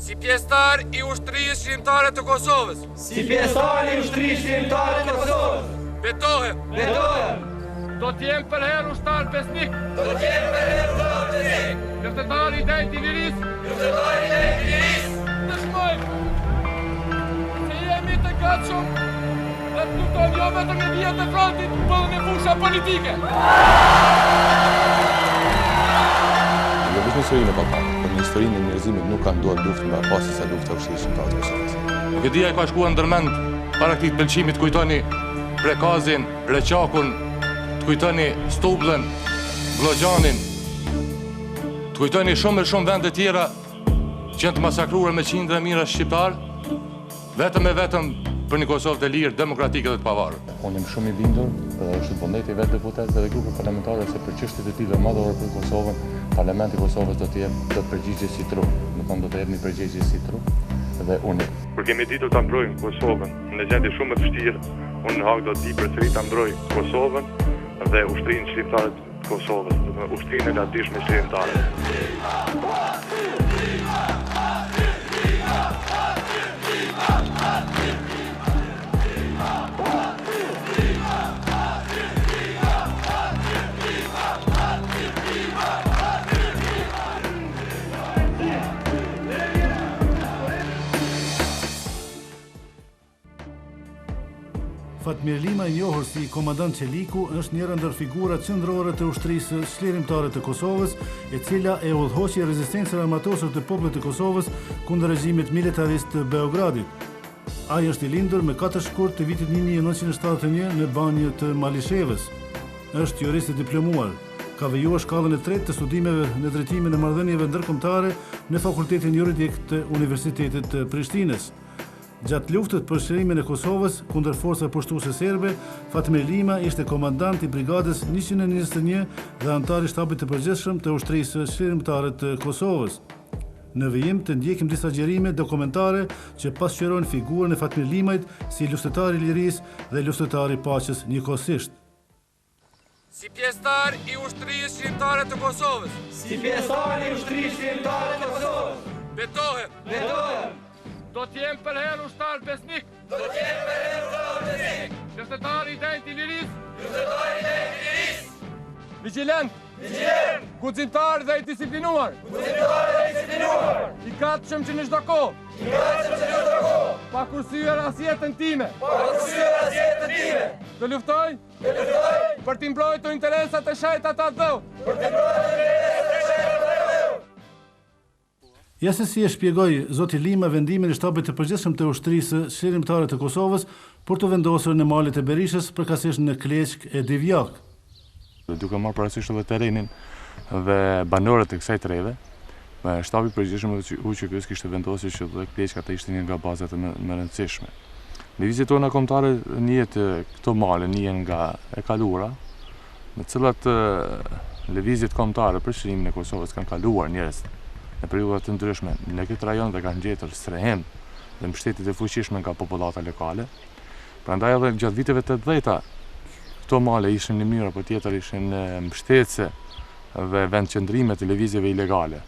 Si pjesëtar i Ushtrisë Çlirimtare të Kosovës. Si pjesëtar i Ushtrisë Çlirimtare të Kosovës. Betohem. Betohem. Do të jem përherë ushtar besnik. Do të jem përherë ushtar besnik. Luftëtar i denjë i lirisë. Luftëtar i denjë i lirisë. Dëshmojmë se jemi të gatshëm dhe të luftojmë jo vetëm në vijat e frontit, por edhe në fusha politike. Jo vetëm në historinë e Ballkanit, por në historinë e njerëzimit nuk ka ndodhur luftë më e pastër se lufta e Ushtrisë Çlirimtare të Kosovës. Nuk e di a ju ka shkuar ndërmend para këtij pëlqimi të kujtoni Prekazin, Reçakun, të kujtoni Stubllën, Gllogjanin, të kujtoni shumë e shumë vende tjera që janë të masakruar me qindra mijëra shqiptarë, vetëm e vetëm për një Kosovë të lirë, demokratike dhe të pavarur. Unë jam shumë i bindur dhe është vullneti i vetë deputetëve dhe grupeve parlamentare se për çështje të tilla madhore për Kosovën, Parlamenti i Kosovës do të jep do të përgjigjet si trup, domethënë do të jep një përgjigje si trup dhe unik. Kur kemi ditur ta mbrojmë Kosovën në gjendje shumë më të vështirë, unë në Hagë do të di përsëri ta mbroj Kosovën dhe ushtrinë çlirimtare të Kosovës, domethënë ushtrinë e lavdishme çlirimtare. Fatmir Lima i njohur si Komandant Çeliku është njëra ndër figurat qendrore të Ushtrisë Çlirimtare të Kosovës, e cila e udhëhoqi rezistencën e armatosur të popullit të Kosovës kundër regjimit militarist të Beogradit. Ai është i lindur më 4 shkurt të vitit 1971 në Banjë të Malishevës. Është jurist i diplomuar. Ka vijuar shkallën e tretë të studimeve në drejtimin e marrëdhënieve ndërkombëtare në Fakultetin Juridik të Universitetit të Prishtinës. Gjatë luftës për çlirimin e Kosovës kundër forcave pushtuese serbe, Fatmir Lima ishte komandant i Brigadës 121 dhe anëtar i Shtabit të Përgjithshëm të Ushtrisë Çlirimtare të Kosovës. Në vijim të ndjekim disa xhirime dokumentare që pasqyrojnë figurën e Fatmir Limajt si luftëtar i lirisë dhe luftëtar i paqes njëkohësisht. Si pjesëtar i Ushtrisë Çlirimtare të Kosovës. Si pjesëtar i Ushtrisë Çlirimtare të Kosovës. Betohem. Betohem. Do të jem përherë ushtar besnik. Do të jem përherë ushtar besnik. Luftëtar i denjë i lirisë. Luftëtar i denjë i lirisë. Vigjilent. Vigjilent. Guximtar dhe i disiplinuar. Guximtar dhe i disiplinuar. I gatshëm që në çdo kohë. I gatshëm që në çdo kohë. Pa kursyer as jetën time. Pa kursyer as jetën time. Të luftoj. Të luftoj. Për t'i mbrojtur interesat e shenjta të atdheut. Për t'i mbrojtur interesat e shenjta të atdheut. Ja se si e shpjegoi zoti Lima vendimin e Shtabit të Përgjithshëm të Ushtrisë Çlirimtare të Kosovës për t'u vendosur në malet e Berishës, përkatësisht në Kleçkë e Divjakë. Dhe duke marrë parasysh edhe terrenin dhe banorët e kësaj treve, Shtabi i Përgjithshëm i UÇK-së kishte vendosur që dhe Kleçka të ishte një nga bazat më të rëndësishme. Në lëvizjet tona kombëtare njihet këto male, njihen nga e kaluara, në të cilat lëvizjet kombëtare për çlirimin e Kosovës kanë kaluar njerëz në periudha të ndryshme në këtë rajon dhe kanë gjetur strehim dhe mbështetje të fuqishme nga popullata lokale. Prandaj edhe gjatë viteve 80-ta këto male ishin në mënyrë apo tjetër ishin mbështetëse dhe vendqëndrime të lëvizjeve ilegale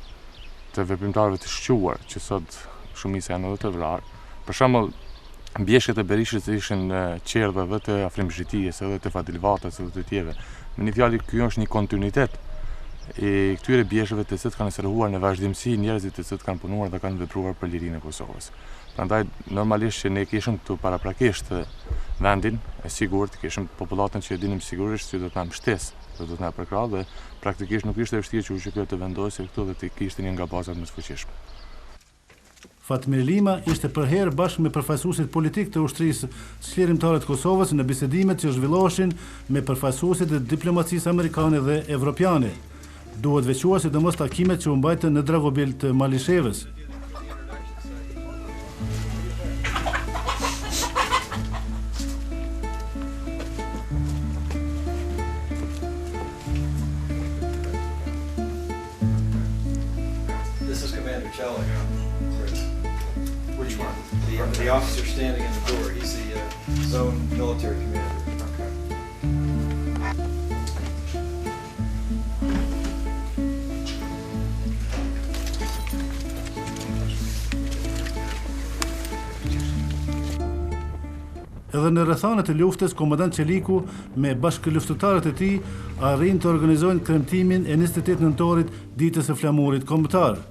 të veprimtarëve të shquar që sot shumica janë edhe të vrarë. Për shembull, bjeshkët e Berishës ishin çerdhe dhe të Afrim Zhitijës, edhe të Fadil Vatës edhe të tjerëve. Me një fjalë, ky është një kontinuitet i këtyre bjeshkëve të cilët kanë strehuar në vazhdimësi njerëzit të cilët kanë punuar dhe kanë vepruar për lirinë e Kosovës. Prandaj normalisht që ne kishim këtu paraprakisht vendin e sigurt, kishim popullatën që e dinim sigurisht që do të na mbështesë dhe do të na përkrahë dhe praktikisht nuk ishte e vështirë që UÇK të vendosej këtu dhe të kishte një nga bazat më të fuqishme. Fatmir Lima ishte përherë bashkë me përfaqësuesit politikë të Ushtrisë Çlirimtare të Kosovës në bisedimet që zhvilloheshin me përfaqësuesit e diplomacisë amerikane dhe evropiane. Duhet veçuar sidomos takimet që u mbajtën në Dragobil të Malishevës. This is Commander Çelik. Which one? The, the officer standing in the door. He's the uh, zone military commander. Okay. Edhe në rrethanat e luftës, komandant Çeliku me bashkëluftëtarët e tij arrijnë të organizojnë kremtimin e 28 nëntorit, ditës së flamurit kombëtar.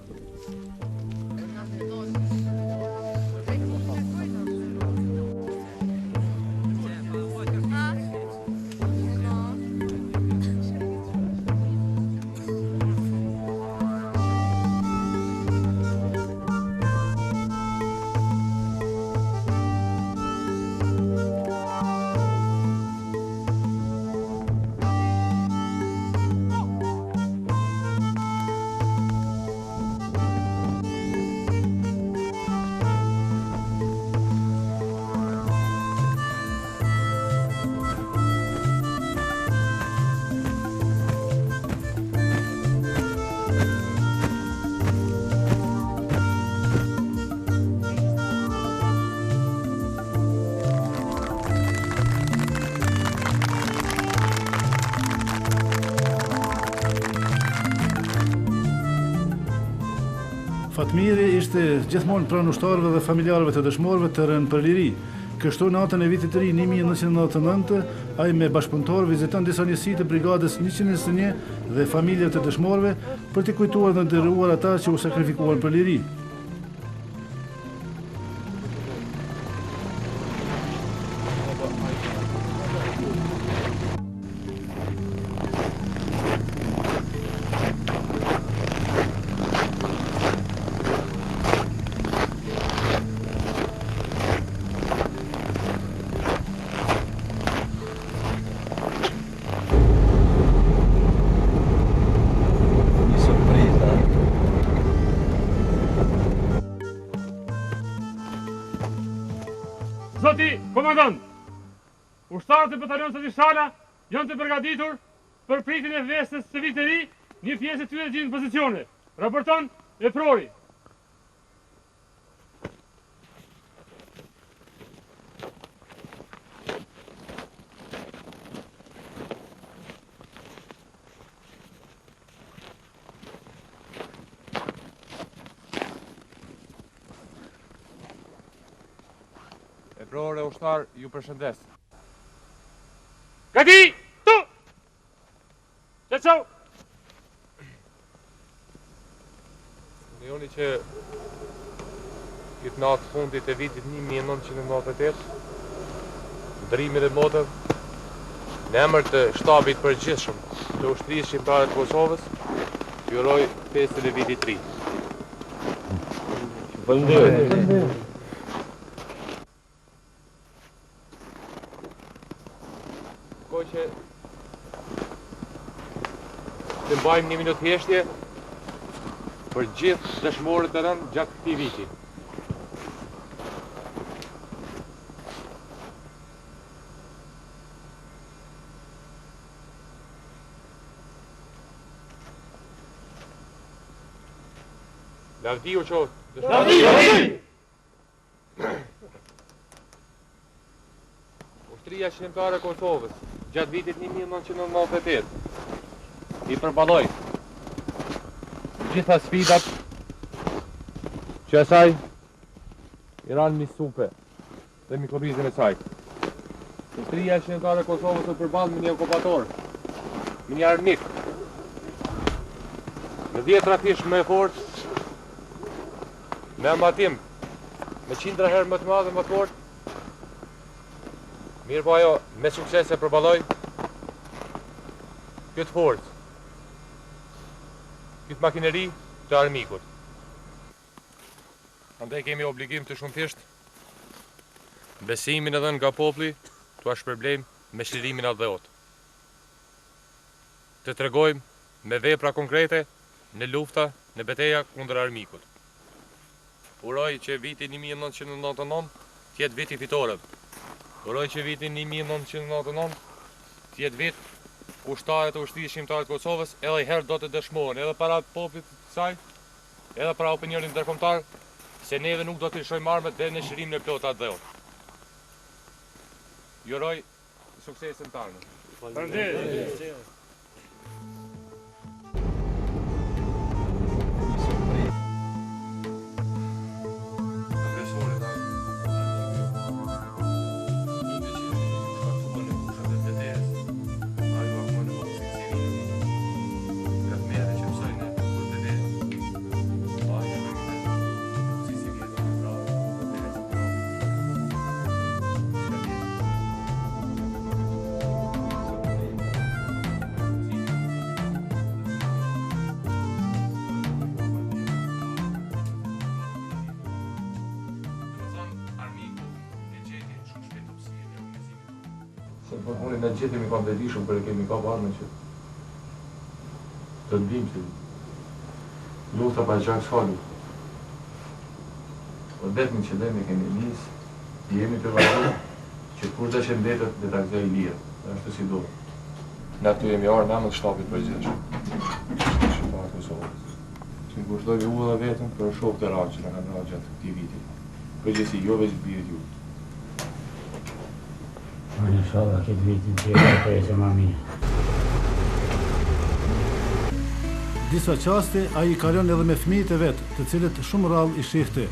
Fatmiri ishte gjithmonë pranë ushtarëve dhe familjarëve të dëshmorëve të rënë për liri. Kështu natën e vitit të ri 1999, ai me bashkëpunëtorë viziton disa njësi të brigadës 121 dhe familje të dëshmorëve për t'i kujtuar dhe nderuar ata që u sakrifikuan për liri. Një surprizë, a? Zoti komandant, ushtarët e batalionit Sadri Shala janë të përgatitur për pritjen e festës së vitit të ri, një pjesë e tyre gjenden në pozicione. Raporton eprori. Eprorë e ushtarë, ju përshëndes. Gati! Tu! Qetësohu! Lejoni që këtë natë fundit e vitit 1998, ndërrimit e moteve, në emër të shtabit përgjithshëm të ushtrisë çlirimtare të Kosovës, ju uroj festën e vitit të ri. Faleminderit. Kërkoj që të mbajmë një minutë heshtje për gjithë dëshmorët e rënë gjatë këtij viti. Lavdi u qoftë dëshmorëve! Lavdi! Ushtria Çlirimtare e Kosovës gjatë vitit 1998 i përballoi gjitha sfidat që asaj i ranë mbi supe dhe mbi kurrizin e saj. Ushtria Çlirimtare e Kosovës u përball me një okupator, me një armik, me dhjetrafish më e fortë, me armatim, me qindra herë më të madh dhe më të fortë, mirëpo ajo me sukses e përballoi këtë forcë, këtë makineri të armikut. Andaj kemi obligim të shumëfishtë, besimin e dhënë nga populli, t'ua shpërblejmë me çlirimin e atdheut. Të tregojmë me vepra konkrete në lufta, në beteja kundër armikut. Uroj që viti 1999 të jetë vit i fitoreve. Uroj që viti 1999 të jetë vit ku ushtarët e Ushtrisë Çlirimtare të Kosovës edhe një herë do të dëshmohen edhe para popullit të saj, edhe para opinionit ndërkombëtar se neve nuk do të lëshojmë armët deri në çlirimin e plotë të atdheut. Ju uroj suksese në të ardhmen. Faleminderit. Në fund fundit ne të gjithë jemi kanë të vetëdijshëm për e kemi kap armën që të dimë se lufta pa gjak s'ka luftë. Po vetëm qëllim e kemi nis, jemi të vazhdu që kushdo që mbetet le ta gëzojë lirë, ashtu si duhet. Na këtu jemi ardhur në emër të shtabit të përgjithshëm, shqiptarët e Kosovës. Që i kushtoj ju dhe veten për shokët e ranë që na kanë rënë gjatë këtij viti. Përgjithësi, jo veç birit ju. Po inshallah këtë vitin tjetër të jetë më mirë. Disa çaste ai i kalon edhe me fëmijët e vet, të cilët shumë rrallë i shihte.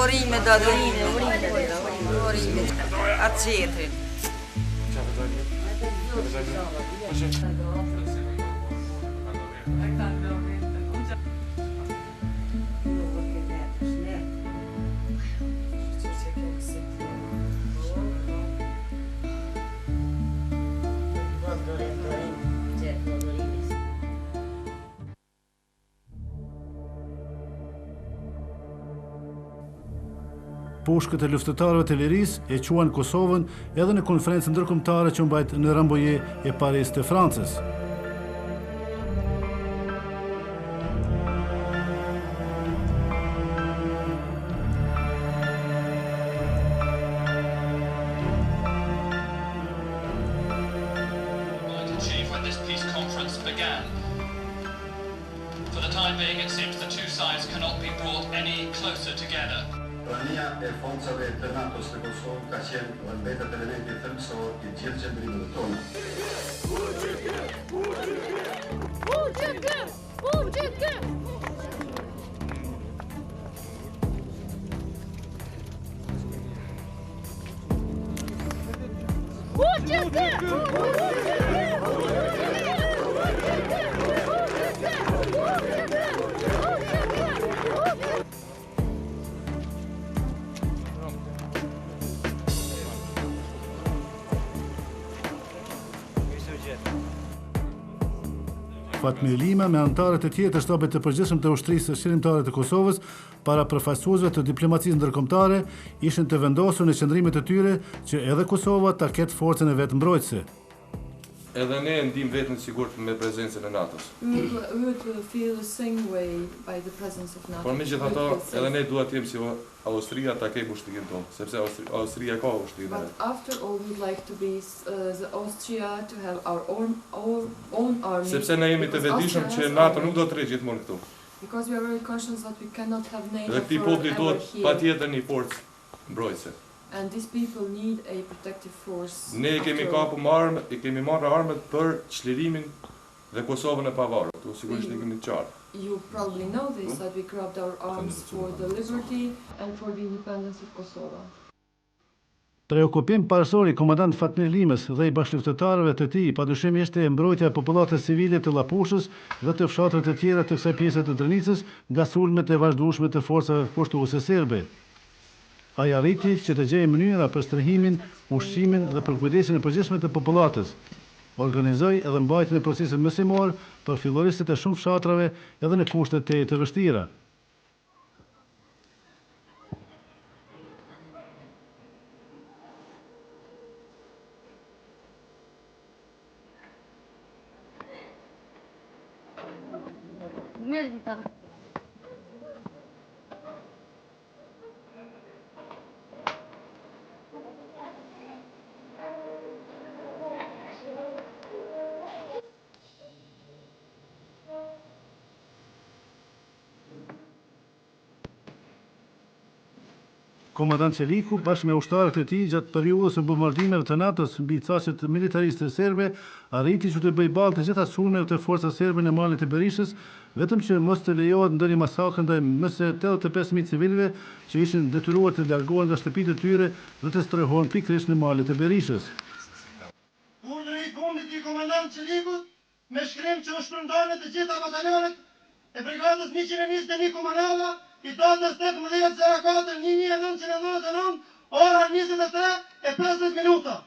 Urime do të urime, urime, urime. Atë qetrin. Pushkët e luftëtarëve të lirisë e çuan Kosovën edhe në konferencën ndërkombëtare që u mbajt në Rambouillet e Paris të Francës. For the time being it seems the two sides cannot be brought any closer together. Prania e forcave të NATO-s në Kosovë ka qenë dhe mbetet elementi thelbësor i gjithë qëndrimeve tona. UÇK! UÇK! UÇK! UÇK! Fatmir Lima me anëtarët e tjerë të shtabit të përgjithshëm të Ushtrisë Çlirimtare të Kosovës para përfaqësuesve të diplomacisë ndërkombëtare ishin të vendosur në qëndrimet e tyre që edhe Kosova ta ketë forcën e vet mbrojtëse. Edhe ne e ndimë veten të sigurt me prezencën e NATO-s. Por megjithatë, edhe ne duhet të jemi si Austria ta kemi ushtrinë tonë, sepse Austria ka ushtrinë e vet. Sepse ne jemi të vetëdijshëm që NATO nuk do të rrijë gjithmonë këtu. Because we are very conscious that we cannot have NATO Dhe këtij populli forever duhet here. patjetër një forcë mbrojtëse. And these people need a protective force Ne i kemi after all. kapur armë, i kemi marrë armët për çlirimin dhe Kosovën e pavarur. Këtu sigurisht e keni të qartë. You probably know this that we grabbed our arms for the liberty and for the independence of Kosovo. Preokupim parësor i komandant Fatmir Limës dhe i bashkëluftëtarëve të tij padyshim ishte mbrojtja e popullatës civile të Llapushës dhe të fshatrave të tjera të kësaj pjese të Drenicës nga sulmet e vazhdueshme të forcave pushtuese serbe. Ai arriti që të gjejë mënyra për strehimin, ushqimin dhe përkujdesjen e përgjithshme të popullatës. Organizoi edhe mbajtjen e procesit mësimor për filloristët e shumë fshatrave edhe në kushte tejet të vështira. Mirëdita. Komandant Çeliku, bashkë me ushtarët e tij, gjatë periudhës së bombardimeve të NATO-s mbi caqet militariste serbe, arriti që t'u bëjë ballë të gjitha sulmeve të forcave serbe në malet e Berishës, vetëm që mos të lejohet ndonjë masakër ndaj më se 85.000 civilëve që ishin detyruar të largohen nga shtëpitë e tyre dhe të strehohen pikërisht në malet e Berishës. Urdhri i fundit i komandant Çelikut Me shkrim që u shpërnda në të gjitha batalionet e Brigadës 121 Kumanova. i datës 18 04 1999, ora 23 e 50 minuta.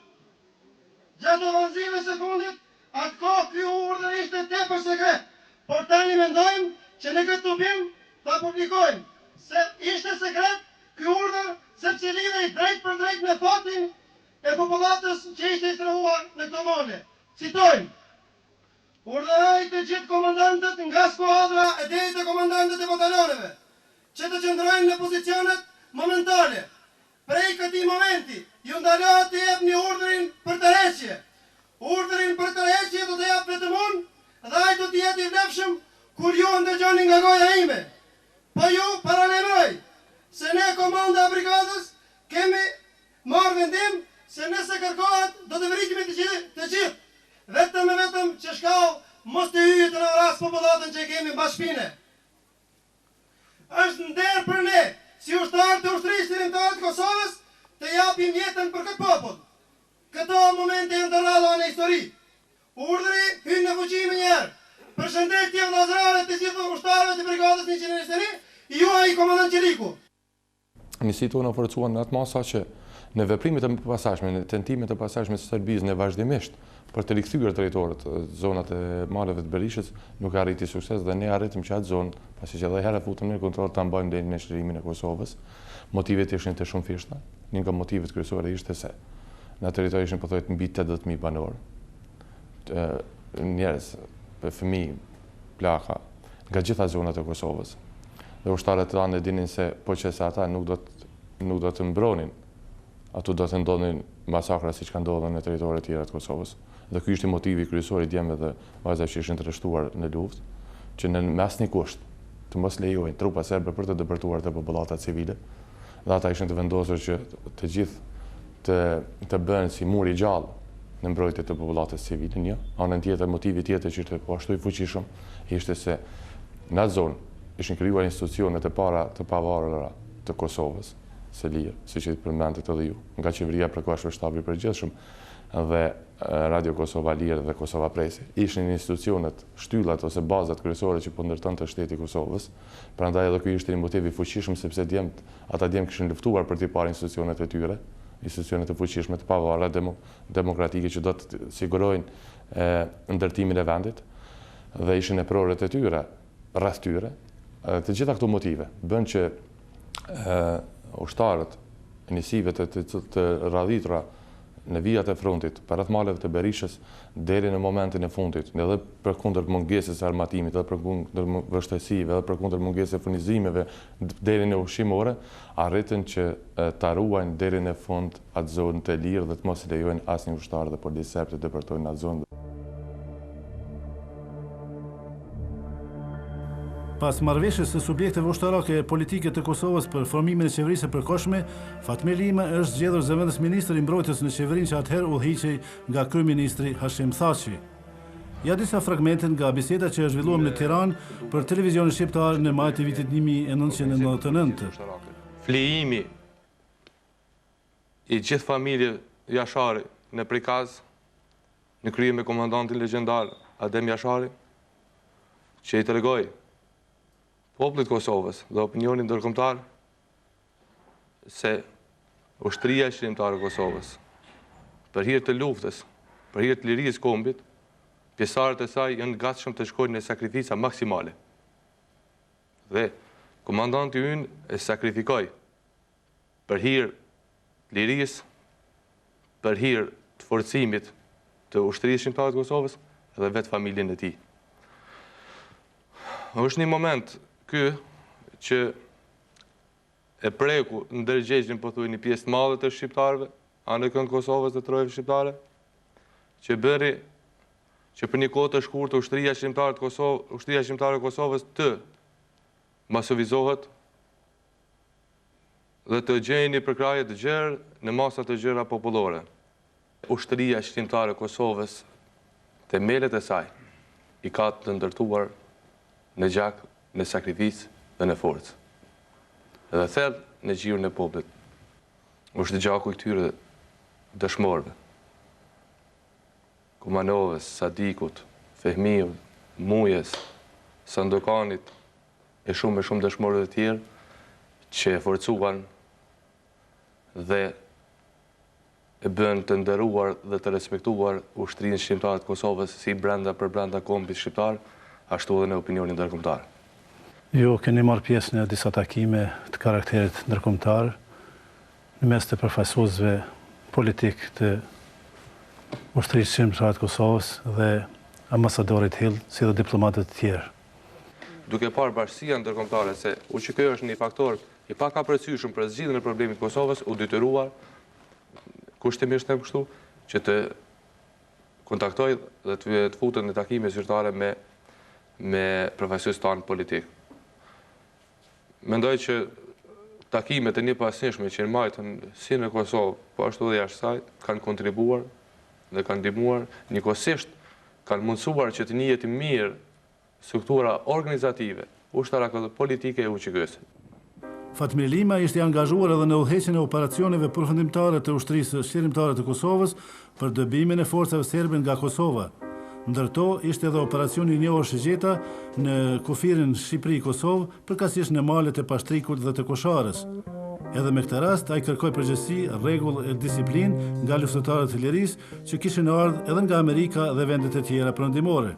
Gjatë ofensivës së fundit, atë kohë ky urdhër ishte tepër sekret, por tani mendojmë që në këtë tubim ta publikojmë, se ishte sekret ky urdhër sepse lidhej drejtpërdrejt me fatin e popullatës që ishte i strehuar në këto male. Citojmë, Urdhëroj të gjithë komandantët nga skuadra e deri te komandantët e batalioneve, që të qëndrojnë në pozicionet momentale, Prej këtij momenti, ju ndalohet të jepni urdhrin për tërheqje. Urdhrin për tërheqje do ta jap vetëm unë dhe ai do të jetë i vlefshëm kur ju e ndëgjoni nga goja ime. Po ju paralajmëroj se ne komanda e brigadës kemi marrë vendim se nëse kërkohet do të vritemi të gjithë, të gjithë, vetëm e vetëm që shkau mos të hyjë të na vrasë popullatën që e kemi mbas shpine. Është nder për ne, si ushtarë të Ushtrisë Çlirimtare të Kosovës, të japim jetën për këtë popull. Këto momente janë të rralla në histori. Urdhri hyn në fuqi menjëherë. Përshëndetje vëllazërore të gjithë ushtarëve të Brigadës 121, i juaji komandant Çeliku. Njësitë tona u forcuan në atë masë saqë në veprimet e pasashme, në tentimet e pasashme të Serbisë në vazhdimisht për të rikthyer territoret, zonat e maleve të Berishës, nuk arriti sukses dhe ne arritëm që atë zonë, pasi që edhe herë e futëm në kontroll ta mbajmë deri në çlirimin e Kosovës. Motivet ishin të shumëfishta. Një nga motivet kryesore ishte se në atë territor ishin pothuaj mbi 80.000 banorë, njerëz, fëmijë, plaka, nga gjitha zonat e Kosovës. Dhe ushtarët tanë e dinin se po qe se ata nuk do të nuk do të mbronin, ato do të ndodhnin masakra siç ka ndodhur në territore tjera të Kosovës. Dhe ky ishte motivi kryesor i djemve dhe vajzave që ishin të rreshtuar në luftë, që në me asnjë kusht të mos lejojnë trupa serbe për të depërtuar te popullata civile. Dhe ata ishin të vendosur që të gjithë të të bëhen si mur i gjallë në mbrojtje të popullatës civile, një. Anën tjetër, motivi tjetër që ishte po ashtu i fuqishëm, ishte se në atë zonë ishin krijuar institucionet e para të pavarura të Kosovës së lirë, siç e përmendët edhe ju, nga qeveria e përkohshme Shtabi i Përgjithshëm dhe Radio Kosova e Lirë dhe Kosova Presi, ishin institucionet, shtyllat ose bazat kryesore që po ndërtonte shteti i Kosovës. Prandaj edhe ky ishte një motiv i fuqishëm sepse djemtë, ata djem kishin luftuar për t'i parë institucionet e tyre, institucionet e fuqishme të pavarura demokratike që do të sigurojnë ndërtimin e vendit dhe ishin eprorët e tyre rreth tyre. Të gjitha këto motive bënë që ushtarët e njësive të, të, të radhitura në vijat e frontit, përreth maleve të Berishës, deri në momentin e fundit, edhe përkundër mungesës së armatimit, edhe përkundër vështirësive, edhe përkundër mungesës së furnizimeve deri në ushqimore, arritën që ta ruajnë deri në fund atë zonë të lirë dhe të mos lejojnë asnjë ushtar dhe polic serb të depërtojnë në atë zonë. Pas marrëveshjes së subjekteve ushtarake e politike të Kosovës për formimin e qeverisë së përkohshme, Fatmir Limaj është zgjedhur zëvendësministër i Mbrojtjes në qeverinë që atëherë udhëhiqej nga kryeministri Hashim Thaçi. Ja disa fragmente nga biseda që e zhvilluam në Tiranë për televizionin shqiptar në maj të vitit 1999. Flijimi i gjithë familjes Jashari në Prekaz, në krye me komandantin legjendar Adem Jashari, që i tregoi popullit Kosovës dhe opinionit ndërkombëtar se ushtria çlirimtare e Kosovës, për hir të luftës, për hir të lirisë kombit, pjesëtarët e saj janë gatshëm të shkojnë në sakrifica maksimale. Dhe komandanti ynë e sakrifikoi për hir të lirisë, për hir të forcimit të ushtrisë çlirimtare të Kosovës dhe vetë familjen e tij. Është një moment ky që e preku ndërgjegjen pothuaj një pjesë të madhe të shqiptarëve, anekënd Kosovës dhe trojeve shqiptare, që bëri që për një kohë të shkurtë ushtria çlirimtare të Kosovës, ushtria çlirimtare e Kosovës të masivizohet dhe të gjejë një përkrahje të gjerë në masa të gjera popullore. Ushtria Çlirimtare e Kosovës themelet e saj i ka të ndërtuar në gjak, në sakrificë dhe në forcë. Dhe thellë në gjirin e popullit është gjaku i këtyre dëshmorëve. Kumanovës, Sadikut, Fehmiut, Mujës, Sandokanit, e shumë e shumë dëshmorëve të tjerë. që e forcuan dhe e bënë të nderuar dhe të respektuar Ushtrinë Çlirimtare të Kosovës si brenda përbrenda kombit shqiptar, ashtu edhe në opinionin ndërkombëtar. Ju keni marrë pjesë në disa takime të karakterit ndërkombëtar në mes të përfaqësuesve politikë të Ushtrisë Çlirimtare të Kosovës dhe ambasadorit Hill, si dhe diplomatëve të tjerë. Duke parë bashkësia ndërkombëtare se UÇK është një faktor i pakapërcyeshëm për zgjidhjen e problemit të Kosovës, u detyrua kushtimisht them kështu, që të kontaktojë dhe të, të futet në takime zyrtare me me përfaqësuesit tanë politik. Mendoj që takimet e njëpasnjëshme që janë majtën si në Kosovë, po ashtu edhe jashtë saj, kanë kontribuar dhe kanë ndihmuar, njëkohësisht kanë mundësuar që të njihet mirë struktura organizative, ushtarake dhe politike e UÇK-së. Fatmir Limaj ishte i angazhuar edhe në udhëheqjen e operacioneve përfundimtare të Ushtrisë Çlirimtare të Kosovës për dëbimin e forcave serbe nga Kosova. Ndër to ishte edhe operacioni i njohur Shigjeta në kufirin Shqipëri-Kosovë, përkatësisht në malet e Pashtrikut dhe të Kosharës. Edhe me këtë rast ai kërkoi përgjegjësi, rregull e disiplinë nga luftëtarët e lirisë që kishin ardhur edhe nga Amerika dhe vendet e tjera perëndimore.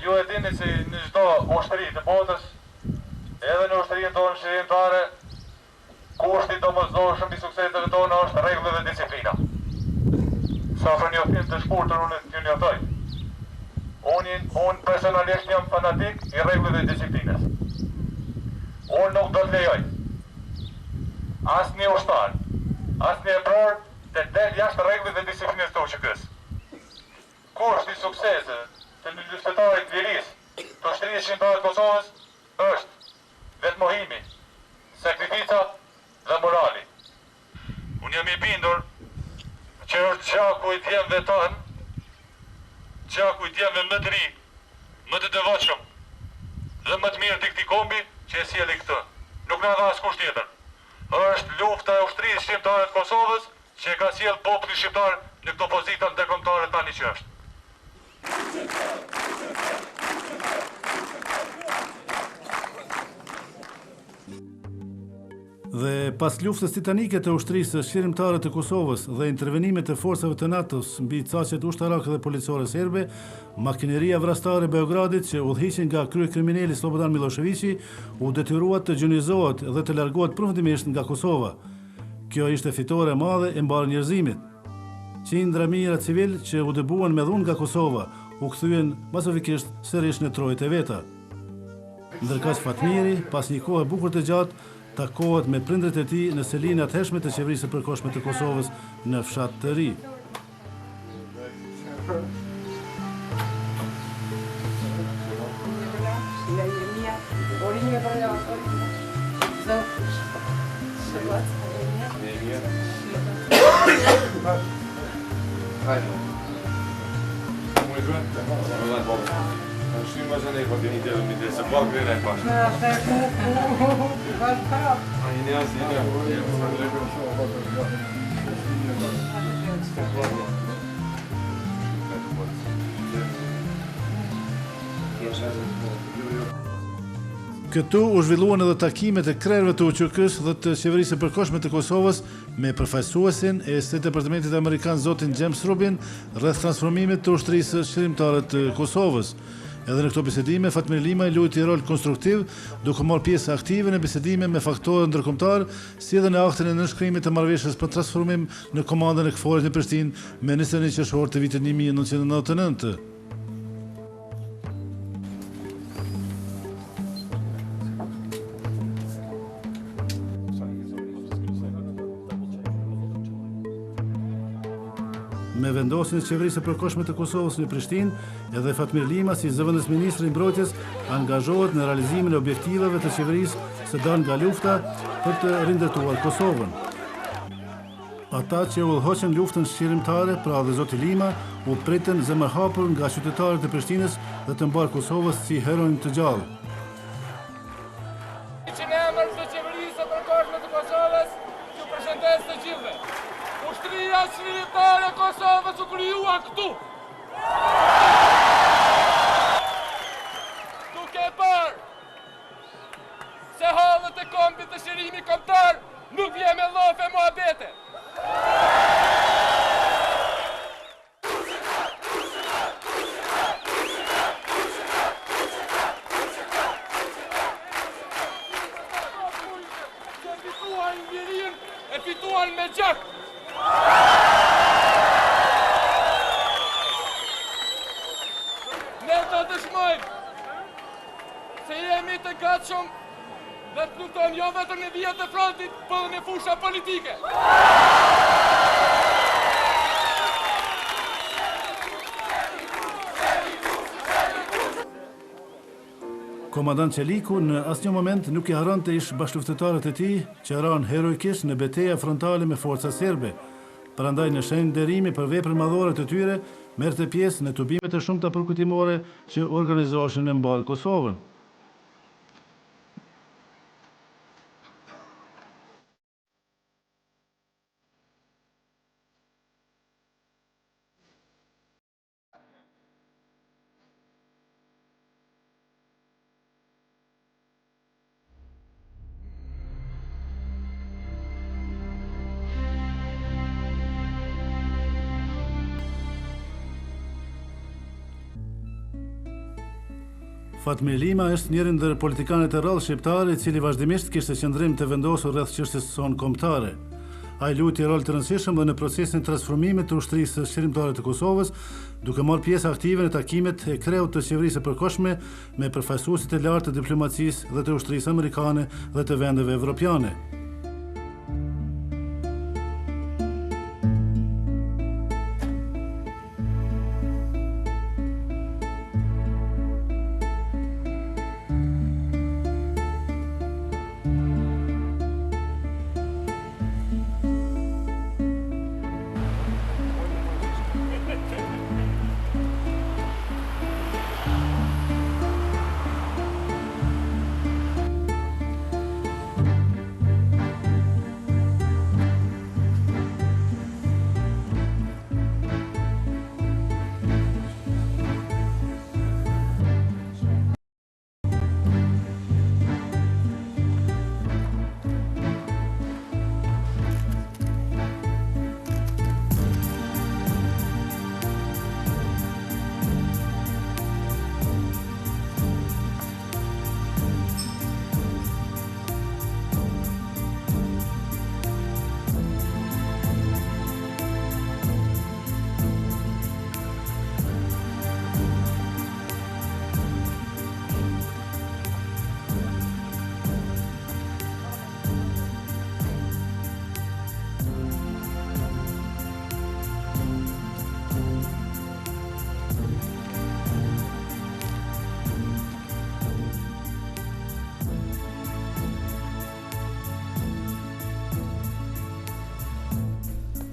Ju e dini se në çdo ushtri të botës, edhe në ushtrinë tonë çlirimtare, Kushti i domosdoshëm i sukseseve tona është rregulli dhe disiplina. Sa për njoftim të shkurtër unë t'ju njoftoj. Unë unë personalisht jam fanatik i rregullit dhe disiplinës. Unë nuk do të lejoj asnjë ushtar, asnjë epror të del jashtë rregullit dhe disiplinës të UÇK-së. Kusht i sukseseve të një luftëtari të lirisë, të Ushtrisë Çlirimtare të Kosovës është vetëmohimi, sakrifica dhe morali. Unë jam i bindur që është gjaku i djemve tanë, gjaku i djemve më të ri, më të devotshëm dhe më të mirë të këtij kombi që e sjelli këtë. Nuk na dha askush tjetër. Është lufta e Ushtrisë Çlirimtare të Kosovës që e ka sjellë popullin shqiptar në këto pozita ndërkombëtare tani që është. Dhe pas luftës titanike të Ushtrisë Çlirimtare të Kosovës dhe intervenimit të forcave të NATO-s mbi caqet ushtarake dhe policore serbe, makineria vrastare e Beogradit që udhëhiqej nga kryekrimineli Slobodan Millosheviqi u detyrua të gjunjëzohet dhe të largohet përfundimisht nga Kosova. Kjo ishte fitore e madhe e mbarë njerëzimit. Qindra mijëra civilë që u dëbuan me dhunë nga Kosova, u kthyen masovikisht sërish në trojet e veta. Ndërkaq Fatmiri, pas një kohe bukur të gjatë, takohet me prindërit e tij në selinë e atëhershme të Qeverisë së Përkohshme të Kosovës në Fshat të Ri. Këtu u zhvilluan edhe takimet e krerëve të UÇK-së dhe të Qeverisë së Përkohshme të Kosovës me përfaqësuesin e State Departamentit amerikan zotin James Rubin rreth transformimit të Ushtrisë Çlirimtare të Kosovës. Edhe në këto bisedime, Fatmir Limaj luajti rol konstruktiv, duke marrë pjesë aktive në bisedime me faktorët ndërkombëtarë, si dhe në aktin e nënshkrimit të marrëveshjes për transformim në komandën e KFOR-it në Prishtinë me 21 qershor të vitit 1999. Me vendosjen e Qeverisë së Përkohshme të Kosovës në Prishtinë, edhe Fatmir Limaj si zëvendësministër i Mbrojtjes angazhohet në realizimin e objektivave të qeverisë së dalë nga lufta për të rindërtuar Kosovën. Ata që udhëhoqën luftën çlirimtare, pra dhe zoti Lima, u pritën zemërhapur nga qytetarët e Prishtinës dhe të mbarë Kosovës si heronj të gjallë. Që në emër të Qeverisë së Përkohshme të Kosovës. Çlirimtare e Kosovës u krijua këtu. Duke e parë se hallet e kombit dhe çlirimi kombëtar nuk vjen me llafe e muhabete. Që fituan lirinë, e fituan me gjak. Ne do dëshmojmë se jemi të gatshëm dhe të luftojmë jo vetëm në vijat e frontit, por edhe në fusha politike. Komandant Çeliku në asnjë moment nuk i harronte ish bashkëluftëtarët e tij që ranë heroikisht në beteja frontale me forcat serbe. Prandaj në shenjë nderimi për veprën madhore të tyre, merrte pjesë në tubimet e shumta përkujtimore që organizoheshin në mbarë Kosovën. Fatmir Lima është njëri ndër politikanët e rrallë shqiptarë i cili vazhdimisht kishte qëndrim të vendosur rreth çështjes sonë kombëtare. Ai luajti rol të rëndësishëm dhe në procesin e transformimit të Ushtrisë Çlirimtare të Kosovës, duke marrë pjesë aktive në takimet e kreut të Qeverisë së Përkohshme me përfaqësuesit e lartë të diplomacisë dhe të ushtrisë amerikane dhe të vendeve evropiane.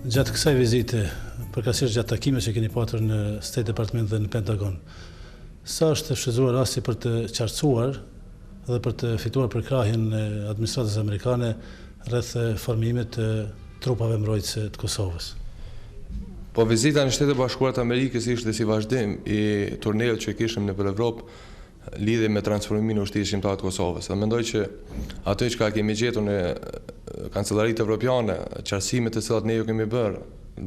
Gjatë kësaj vizite, përkatësisht gjatë takimeve që keni patur në State Department dhe në Pentagon, sa është shfrytëzuar rasti për të qartësuar dhe për të fituar përkrahjen e administratës amerikane rreth formimit të trupave mbrojtëse të Kosovës? Po vizita në Shtetet e Bashkuara të Amerikës ishte si vazhdim i turneut që kishim nëpër Evropë lidhje me transformimin e Ushtrisë Çlirimtare të Kosovës. Dhe mendoj që ato çka kemi gjetur në kancelaritë evropiane, qartësimet të cilat ne ju kemi bërë,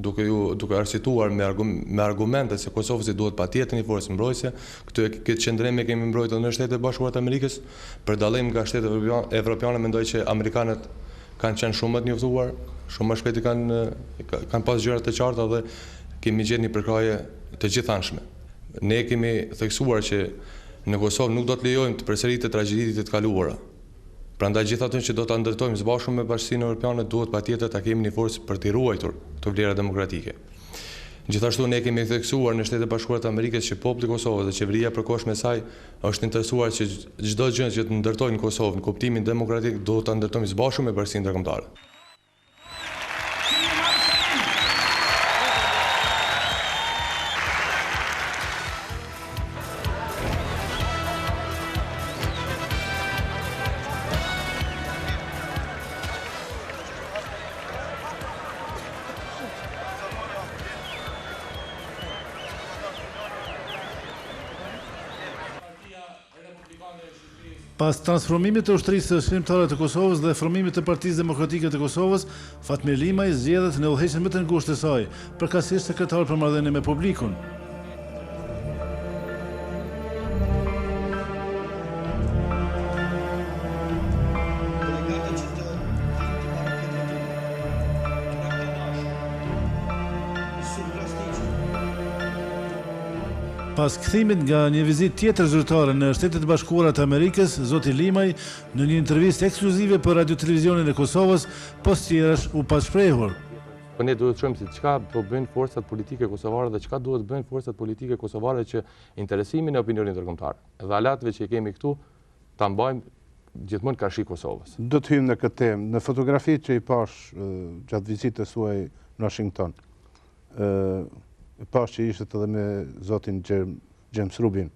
duke ju duke arsyetuar me me argumente se Kosovës i duhet patjetër një forcë mbrojtëse, këtë këtë qëndrim e kemi mbrojtur edhe në Shtetet e Bashkuara të Amerikës, për dallim nga shtetet evropiane mendoj që amerikanët kanë qenë shumë më të njoftuar, shumë më shpejt i kanë kanë pas gjërat të qarta dhe kemi gjetë një përkrahje të gjithanshme. Ne kemi theksuar që në Kosovë nuk do të lejojmë të përsëritet tragjeditë e të kaluara. Prandaj gjithë atë që do ta ndërtojmë së bashku me Bashkësinë Evropiane duhet patjetër ta kemi një forcë për t'i ruajtur këto vlera demokratike. Gjithashtu ne kemi theksuar në Shtetet e Bashkuara të Amerikës që populli i Kosovës dhe qeveria e përkohshme e saj është interesuar që çdo gjë që të ndërtojë në Kosovë në kuptimin demokratik duhet ta ndërtojmë së bashku me bashkësinë ndërkombëtare. Pas transformimit të Ushtrisë Çlirimtare të Kosovës dhe formimit të Partisë Demokratike të Kosovës, Fatmir Limaj zgjedhet në udhëheqjen më të ngushtë të saj, përkatësisht sekretar për marrëdhënie me publikun. Pas kthimit nga një vizitë tjetër zyrtare në Shtetet e Bashkuara të Amerikës, zoti Limaj, në një intervistë ekskluzive për Radiotelevizionin e Kosovës, pos tjerash u pat shprehur. Po ne duhet të shohim se çka po bëjnë forcat politike kosovare dhe çka duhet të bëjnë forcat politike kosovare që interesimin e opinionit ndërkombëtar dhe aleatëve që i kemi këtu ta mbajmë gjithmonë karshi Kosovës. Do të hyjmë në këtë temë. Në fotografitë që i pashë gjatë vizitës suaj në Washington, e pashë që ishit edhe me zotin James Rubin.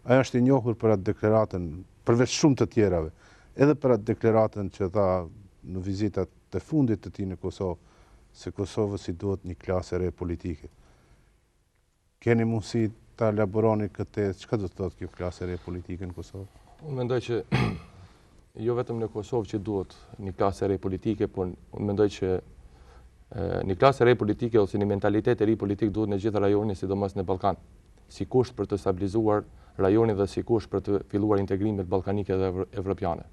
Ai është i njohur për atë deklaratën, përveç shumë të tjerave, edhe për atë deklaratën që dha në vizitat e fundit të tij në Kosovë, se Kosovës i duhet një klasë e re politike. Keni mundësi ta elaboroni këtë tezë, çka do të thotë kjo klasë e re politike në Kosovë? Unë mendoj që jo vetëm në Kosovë që duhet një klasë e re politike, por unë mendoj që një klasë e re politike ose një mentalitet e ri politik duhet në gjithë rajonin, sidomos në Ballkan, si kusht për të stabilizuar rajonin dhe si kusht për të filluar integrimet ballkanike dhe evropiane.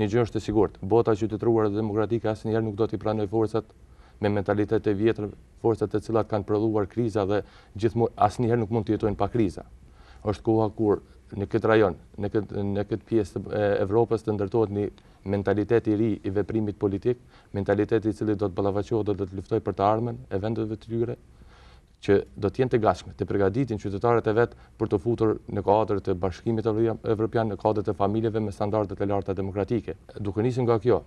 Një gjë është e sigurt, bota e qytetëruar dhe demokratike asnjëherë nuk do t'i pranojë forcat me mentalitet të vjetër, forcat të cilat kanë prodhuar kriza dhe gjithmonë asnjëherë nuk mund të jetojnë pa kriza. Është koha kur në këtë rajon, në këtë në këtë pjesë të Evropës të ndërtohet një mentalitet i ri i veprimit politik, mentalitet i cili do të ballafaqohet dhe do të luftojë për të ardhmen e vendeve të tyre, që do të jenë të gatshme të përgatitin qytetarët e vet për t'u futur në kuadër të Bashkimit Evropian, në kuadër të familjeve me standarde të larta demokratike. Duke nisur nga kjo,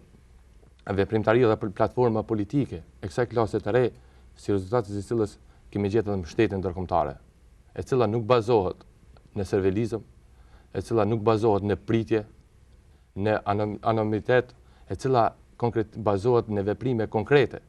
veprimtaria dhe platforma politike e kësaj klase të re, si rezultat i së cilës kemi gjetur edhe mbështetje ndërkombëtare, e cila nuk bazohet në servilizëm, e cila nuk bazohet në pritje, në anonimitet, e cila konkret bazohet në veprime konkrete,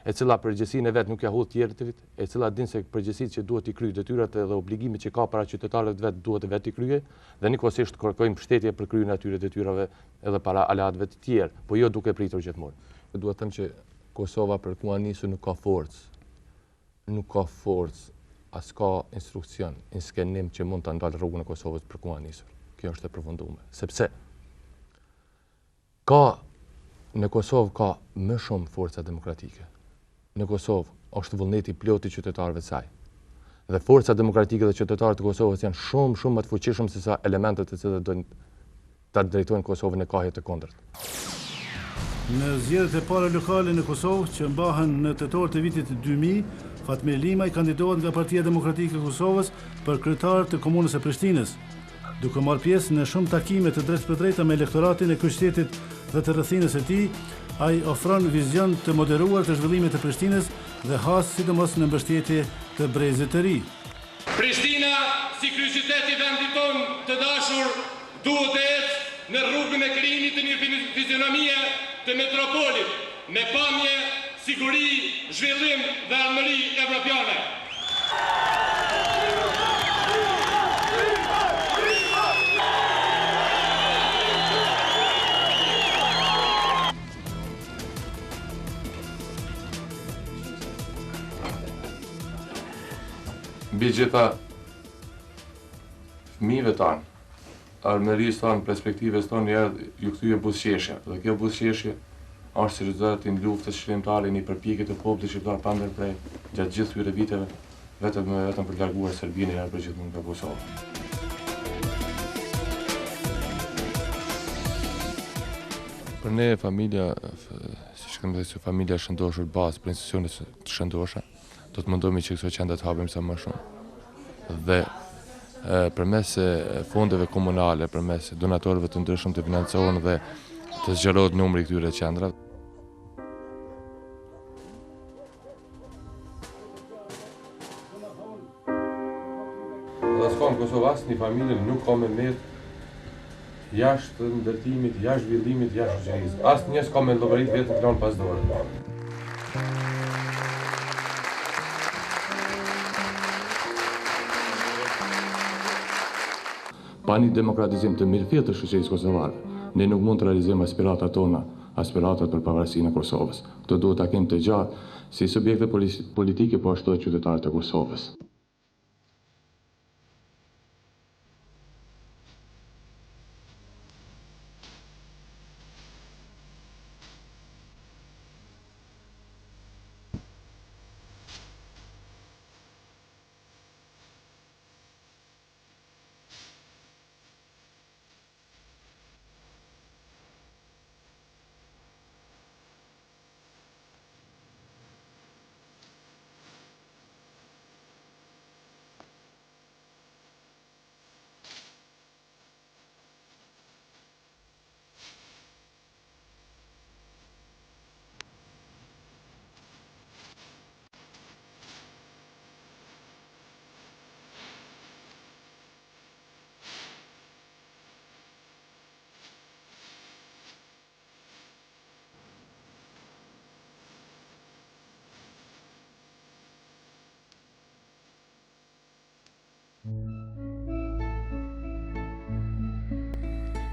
e cila përgjegjësinë e vet nuk ia hudh tjetrit, e cila din se përgjegjësitë që duhet t'i kryejë, detyrat dhe obligimet që ka para qytetarëve të vet duhet vetë t'i kryejë dhe njëkohësisht kërkojmë mbështetje për kryerjen e atyre detyrave edhe para aleatëve të tjerë, po jo duke pritur gjithmonë. Dua të them që Kosova për ku a nisur nuk ka forcë. Nuk ka forcë, as ka instruksion, inskenim që mund ta ndalë rrugën e Kosovës për ku a nisur. Kjo është e përfundume. Sepse ka në Kosovë ka më shumë forca demokratike. Në Kosovë është vullneti i plotë i qytetarëve të saj. Dhe forca demokratike dhe qytetarët e Kosovës janë shumë shumë më të fuqishëm se sa elementët të cilët dojnë ta drejtojnë Kosovën në kahje të kundërt. Në zgjedhjet e para lokale në Kosovë, që mbahen në tetor të vitit 2000, Fatmir Limaj kandidohet nga Partia Demokratike e Kosovës për kryetar të Komunës së Prishtinës. Duke marrë pjesë në shumë takime të drejtpërdrejta me elektoratin e kryeqytetit dhe të rrethinës së tij, ai ofron vizion të moderuar të zhvillimit të Prishtinës dhe has sidomos në mbështetje të brezit të ri. Prishtina si kryeqytet i vendit tonë të dashur duhet të ecë në rrugën e krijimit të një fizionomie të metropolit me pamje, siguri, zhvillim dhe ardhmëri evropiane. Mbi gjitha fëmijëve tanë, ardhmërisë tonë, perspektivës tonë, një herë ju kthye buzëqeshja. Dhe kjo buzëqeshje është si rezultat i luftës çlirimtare, një përpjekje të popullit shqiptar pa ndërpre gjatë gjithë këtyre viteve, vetëm e vetëm për të larguar Serbinë një herë për gjithmonë nga Kosova. Për ne familja, siç kemi thënë se familja e shëndoshë është bazë për institucione të shëndosha, do të mundohemi që këso qendra të hapim sa më shumë. Dhe përmes fondeve komunale, përmes donatorëve të ndryshëm të financohen dhe të zgjerohet numri i këtyre qendrave. Dhe s'ka në Kosovë asnjë familje nuk ka me met jashtë ndërtimit, jashtë zhvillimit, jashtë shoqërisë. Asnjë s'ka me llogarit veten të lanë pas dore. Pa një demokratizim të mirëfilltë të shoqërisë kosovare, ne nuk mund të realizojmë aspiratat tona, aspiratat për pavarësinë e Kosovës. Këtë duhet ta kemi të qartë si subjekte politike po ashtu edhe qytetarët e Kosovës.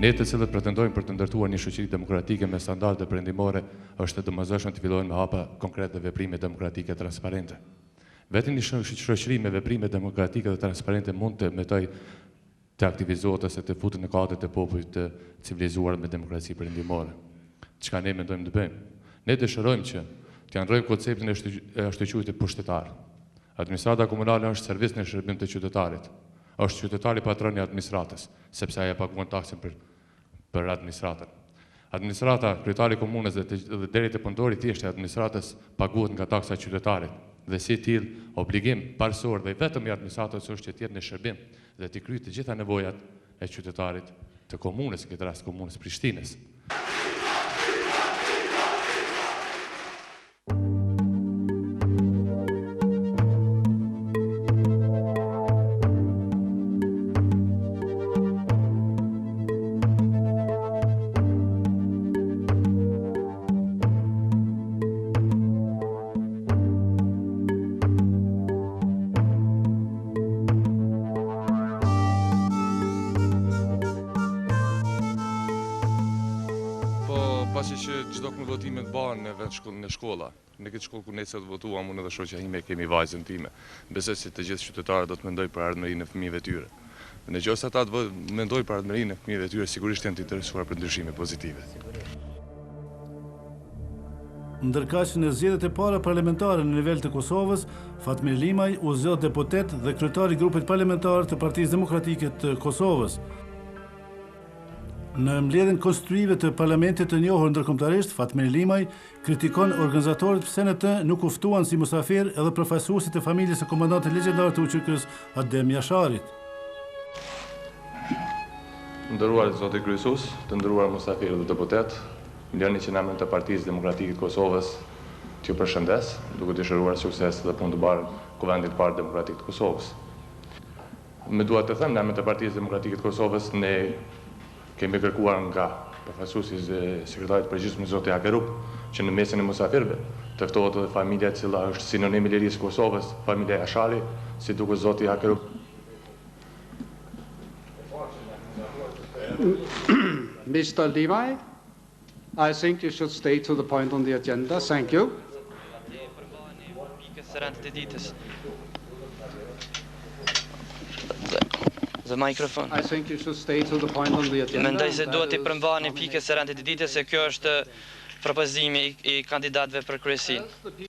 Ne të cilët pretendojmë për të ndërtuar një shoqëri demokratike me standarde perëndimore, është e domosdoshme të fillojmë me hapa konkrete dhe veprime demokratike transparente. Vetëm një shoqëri me veprime demokratike dhe transparente mund të mëtojë të aktivizohet ose të futet në kuadër të popujve të civilizuar me demokraci perëndimore. Çka ne mendojmë të bëjmë? Ne dëshirojmë që t'ia ndrojmë konceptin e ashtuquajtur pushtetar. Administrata komunale është servis në shërbim të qytetarit. Është qytetari patron i administratës, sepse ai e paguan taksën për për administratën. Administrata, kryetari i komunës dhe, dhe deri te punëtori i thjeshtë i administratës paguhet nga taksa e qytetarit dhe si i tillë, obligim parësor dhe i vetëm i administratës është që të jetë në shërbim dhe t'i kryejë të gjitha nevojat e qytetarit të komunës, në këtë rast komunës Prishtinës. Po, pasi që çdo kundëvotimet bahen në vend në shkolla. Në këtë shkollë ku ne sot votuam, unë dhe shoqja ime kemi vajzën time. Besoj se të gjithë qytetarët do të mendojnë për ardhmërinë e fëmijëve tyre. Në qoftë se ata të mendojnë për ardhmërinë e fëmijëve tyre, sigurisht janë të interesuar për ndryshime pozitive. Ndërkaq në zgjedhjet e para parlamentare në nivel të Kosovës, Fatmir Limaj u zgjodh deputet dhe kryetar i grupit parlamentar të Partisë Demokratike të Kosovës. Në mbledhjen konstituive të Parlamentit të njohur ndërkombëtarisht, Fatmir Limaj kritikon organizatorët pse në të nuk u ftuan si musafir edhe përfaqësuesit e familjes së komandantit legjendar të UÇK-së, Adem Jasharit. Të nderuar zoti kryesues, të nderuar musafirë dhe deputetë, Më lejoni që në emër të Partisë Demokratike të Kosovës t'ju përshëndes, duke dëshiruar sukses dhe punë të mbarë Kuvendit të Parë Demokratik të Kosovës. Më duhet të them në emër të Partisë Demokratike të Kosovës ne kemi kërkuar nga përfaqësuesi i Sekretarit të Përgjithshëm zoti Hagerup që në mesin e musafirëve të ftohet edhe familja e cila është sinonim i lirisë së Kosovës, familja Jashari, si duket zoti Hagerup Mr. Limaj, I think you should stay to the point on the agenda. Thank you. The microphone. I think you should stay to the point on the agenda. Mendoj se duhet t'i përmbaheni pikës së rendit të ditës se kjo është propozimi i kandidatëve për kryesinë.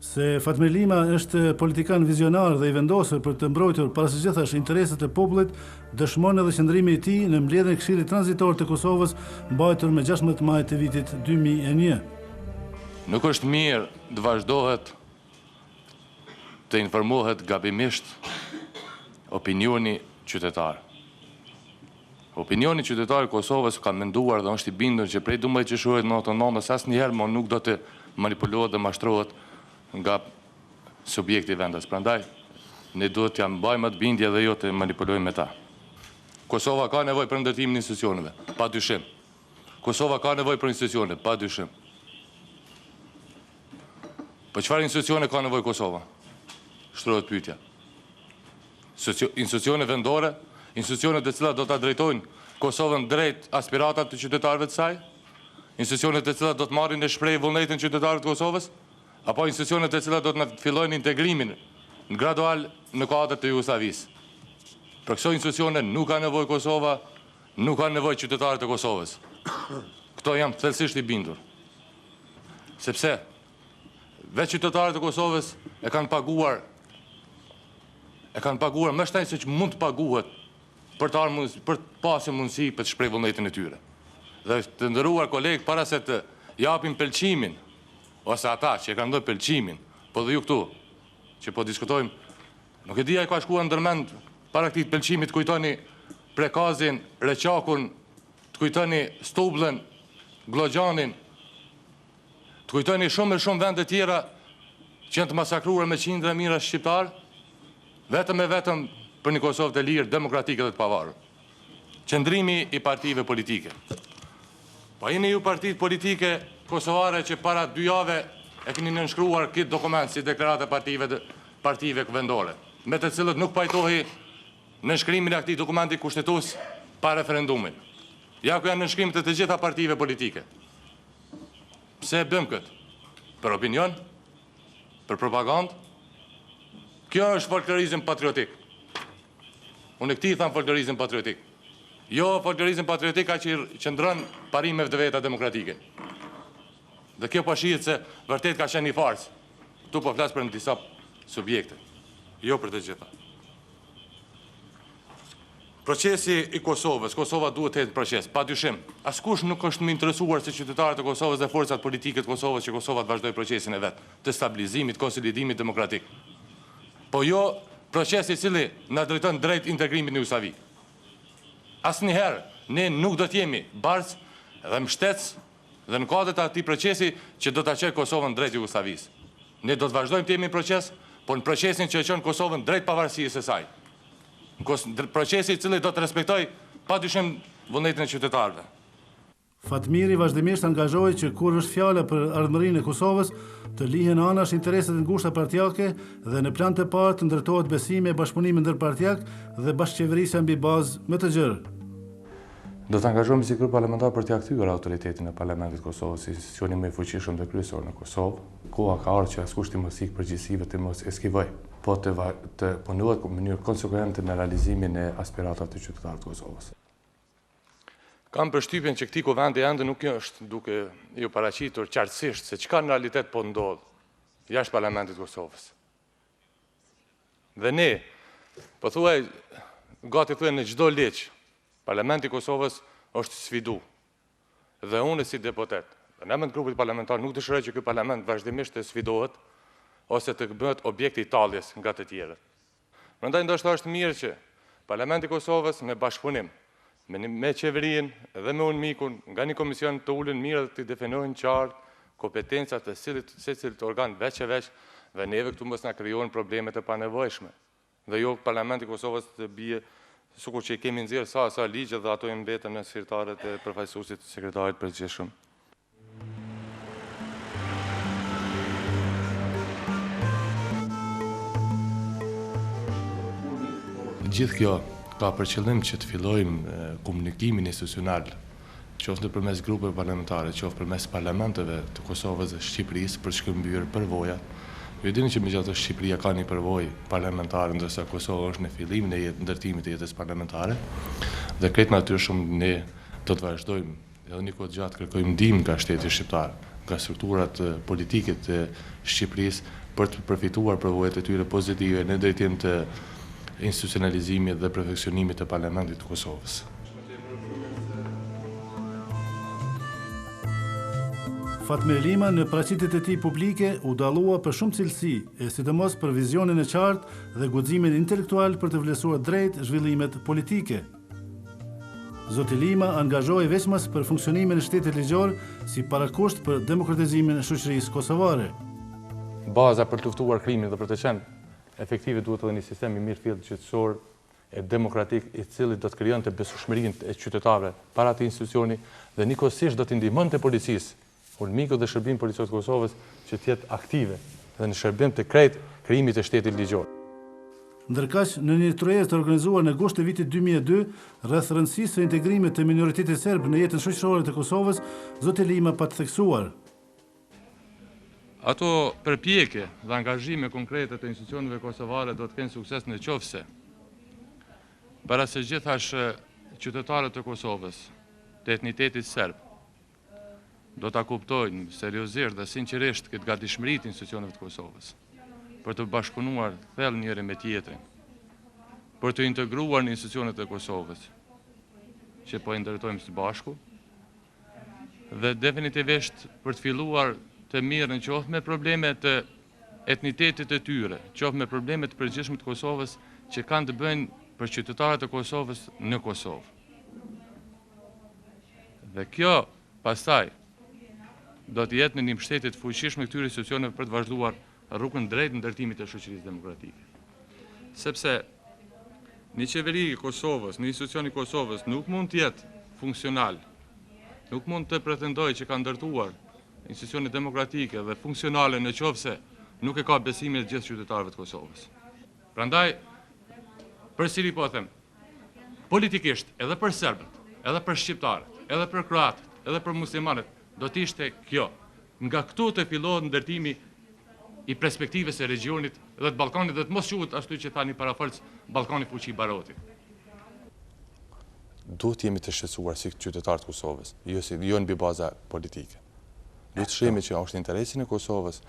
Se Fatmir Limaj është politikan vizionar dhe i vendosur për të mbrojtur para së gjithash interesat e popullit, dëshmon edhe qëndrimi i tij në mbledhjen e Këshillit Tranzitor të Kosovës, mbajtur më 16 maj të vitit 2001. Nuk është mirë të vazhdohet të informohet gabimisht opinioni qytetar. Opinioni qytetar i Kosovës ka menduar dhe është i bindur që prej 12 qershorit 99 asnjëherë më nuk do të manipulohet dhe mashtrohet nga subjekti vendas. Prandaj, ne duhet t'ia mbajmë atë bindje dhe jo të manipulojmë me ta. Kosova ka nevojë për ndërtimin e institucioneve, pa dyshim. Kosova ka nevojë për institucione, pa dyshim. Po çfarë institucione ka nevojë Kosova? Shtrohet pyetja. Institucione vendore, institucione të cilat do ta drejtojnë Kosovën drejt aspiratat të qytetarëve të saj, institucione të cilat do të marrin në shprehje vullnetin e qytetarëve të Kosovës, apo institucione të cilat do të fillojnë integrimin gradual në kuadër të Jugosllavisë. Për këso institucione nuk ka nevojë Kosova, nuk ka nevojë qytetarët e Kosovës. Këto jam thellësisht i bindur. Sepse vetë qytetarët e Kosovës e kanë paguar e kanë paguar më shtrenjtë se që mund të paguhet për të mund, për të pasur mundësi për të shpreh vullnetin e tyre. Dhe të nderuar kolegë, para se të japim pëlqimin ose ata që e kanë dhënë pëlqimin, po dhe ju këtu që po diskutojmë, nuk e di a ju ka shkuar ndërmend para këtij pëlqimi të kujtoni Prekazin, Reçakun, të kujtoni Stublën, Gllogjanin, Të kujtoni shumë e shumë vende tjera që janë të masakruar me qindra mijëra shqiptarë, vetëm e vetëm për një Kosovë të lirë, demokratike dhe të pavarur. Qëndrimi i partive politike. Po jeni ju partitë politike kosovare që para dy jave e keni nënshkruar këtë dokument si deklaratë e partive, partive vendore, me të cilët nuk pajtoheni nënshkrimin e këtij dokumenti kushtetues pa referendumin. Ja ku janë nënshkrimet e të gjitha partive politike. Pse e bëjmë këtë? Për opinion? Për propagandë? Kjo është folklorizëm patriotik. Unë këtij i tham folklorizëm patriotik. Jo folklorizëm patriotik ai që qëndron parimeve të veta demokratike. Dhe kjo po shihet se vërtet ka qenë një farsë. Këtu po flas për në disa subjekte, jo për të gjitha. Procesi i Kosovës, Kosova duhet të jetë në proces, pa dyshim. Askush nuk është më interesuar se qytetarët e Kosovës dhe forcat politike të Kosovës që Kosova të vazhdojë procesin e vet, të stabilizimit, konsolidimit demokratik. Po jo proces i cili na drejton drejt integrimit në Jugosllavi. Asnjëherë ne nuk do të jemi bartës dhe mbështetës dhe në kuadër të atij procesi që do ta çojë Kosovën drejt Jugosllavisë. Ne do të vazhdojmë të jemi në proces, por në procesin që e çon Kosovën drejt pavarësisë së saj. Në procesi i cili do të respektojë pa dyshim vullnetin e qytetarëve. Fatmiri vazhdimisht angazhohej që kur është fjala për ardhmërinë e Kosovës, të lihen anash interesat e ngushta partiake dhe në plan të parë të ndërtohet besimi e bashkëpunimi ndërpartiak dhe bashkëqeverisja mbi bazë më të gjerë. Do të angazhohemi si grup parlamentar për t'ia kthyer autoritetin e Parlamentit të Kosovës si institucioni më i fuqishëm dhe kryesor në Kosovë. Koha ka ardhur që askush të mos ikë përgjegjësive të mos eskivojë, po të të punohet në mënyrë konsekuente në realizimin e aspiratave të qytetarëve të Kosovës. Kam përshtypjen që këtij kuvendi ende nuk është duke iu paraqitur qartësisht se çka në realitet po ndodh jashtë Parlamentit të Kosovës. Dhe ne, pothuaj, gati thuaj në çdo ligj, Parlamenti i Kosovës është sfidu. Dhe unë si deputet, dhe në emër të grupit parlamentar nuk dëshiroj që ky parlament vazhdimisht të sfidohet ose të bëhet objekt i talljes nga të tjerët. Prandaj ndoshta është mirë që Parlamenti i Kosovës në bashkëpunim me me qeverinë dhe me UNMIK-un nga një komision të ulen mirë dhe të definojnë qartë kompetencat e secilit secilit organ veç e veç dhe neve këtu mos na krijohen probleme të panevojshme dhe jo Parlamenti i Kosovës të bie sikur që i kemi nxjerrë sa e sa ligje dhe ato i mbeten në sirtarët e përfaqësuesit të sekretarit të përgjithshëm. Gjithë kjo ka për qëllim që të fillojmë komunikimin institucional, qoftë nëpërmes grupeve parlamentare, qoftë përmes parlamenteve të Kosovës dhe Shqipërisë për të shkëmbyer përvojat. Ju e dini që megjithatë Shqipëria ka një përvojë parlamentare, ndërsa Kosova është në fillimin e ndërtimit të jetës parlamentare dhe krejt natyrshëm ne do të vazhdojmë Edhe një kohë të gjatë kërkojmë ndihmë nga shteti shqiptar, nga strukturat politike të Shqipërisë për të përfituar përvojat e tyre pozitive në drejtim të institucionalizimit dhe perfeksionimit të Parlamentit të Kosovës. Fatmir Limaj në paraqitjet e tij publike u dallua për shumë cilësi, e sidomos për vizionin e qartë dhe guximin intelektual për të vlerësuar drejt zhvillimet politike. Zoti Lima angazhohej veçmas për funksionimin e shtetit ligjor si parakusht për demokratizimin e shoqërisë kosovare. Baza për të luftuar krimin dhe për të qenë efektive duhet edhe një sistem i mirëfilltë gjyqësor. e demokratik i cili do të krijonte besueshmërinë e qytetarëve para atij institucioni dhe njëkohësisht do t'i ndihmonte policisë, UNMIK-ut dhe Shërbimit Policor të Kosovës që të jetë aktive dhe në shërbim të krejt krijimit të shtetit ligjor. Ndërkaq, në një tryezë të organizuar në gusht të vitit 2002, rreth rëndësisë së integrimit të minoritetit serb në jetën shoqërore të Kosovës, zoti Lima pat theksuar. Ato përpjekje dhe angazhime konkrete të institucioneve kosovare do të kenë sukses në qoftë se para së gjithash qytetarët e Kosovës të etnitetit serb do ta kuptojnë seriozisht dhe sinqerisht këtë gatishmëri të institucioneve të Kosovës për të bashkëpunuar thellë njëri me tjetrin, për të integruar në institucionet e Kosovës që po i ndërtojmë së bashku, dhe definitivisht për të filluar të merren qoftë me probleme të etnitetit të tyre, qoftë me probleme të përgjithshme të Kosovës që kanë të bëjnë për qytetarët e Kosovës në Kosovë. Dhe kjo pastaj do të jetë në një mbështetje të fuqishme këtyre institucioneve për të vazhduar rrugën drejt ndërtimit të shoqërisë demokratike. Sepse një qeveri e Kosovës, një institucion i Kosovës nuk mund të jetë funksional, nuk mund të pretendojë që ka ndërtuar institucione demokratike dhe funksionale në qoftë se nuk e ka besimin e gjithë qytetarëve të Kosovës. Prandaj, përsëri po e them, politikisht edhe për serbët, edhe për shqiptarët, edhe për kroatët, edhe për muslimanët, do të ishte kjo. Nga këtu të fillohet ndërtimi i perspektivës së regjionit dhe të Ballkanit dhe të mos quhet ashtu që tha një parafolës Ballkani fuçi baroti. Duhet të jemi të shqetësuar si qytetarë të Kosovës, jo si jo mbi baza politike. Duhet të shohim që është interesin e Kosovës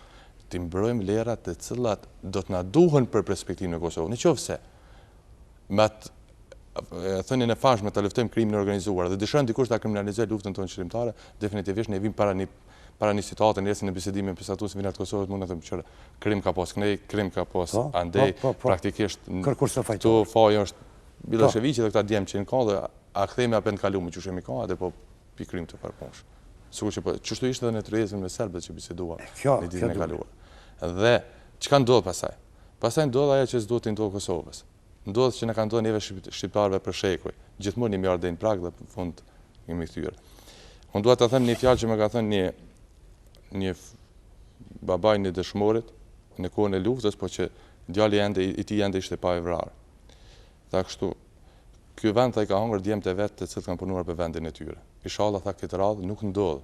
të mbrojmë vlerat të cilat do të na duhen për perspektivën e Kosovës. Në qoftë se me atë thënien e famshme të luftojmë krimin e organizuar dhe dëshiron dikush ta kriminalizojë luftën tonë çlirimtare, definitivisht ne vim para një para një situate njerëz në bisedime me përfaqësuesin e Kosovës mund të them që krim ka pas knej, krim ka pas po, andej, po, po, praktikisht këtu faji është Millosheviqi dhe këta djem që në ka dhe a kthehemi apet në kalume që shemi ka, atë po pi krim të farë punësh. Sikur që po, qështu ishte edhe në tryezën me serbët që biseduam në ditën e kaluar. Dhe çka ndodh pastaj? Pastaj ndodh ajo që s'duhet të ndodhë Kosovës. Ndodh që na ka ndodhur neve shqiptarëve për shekuj. Gjithmonë jemi ardhur deri në prag dhe në fund jemi kthyer. Unë dua ta them një fjalë që më ka thënë një një baba i një dëshmorit në kohën e luftës, po që djali ende i tij ende ishte pa e vrarë. Tha kështu, ky vend tha i ka hangër djemtë e vet të cilët kanë punuar për vendin e tyre. Ishalla tha këtë radhë nuk ndodh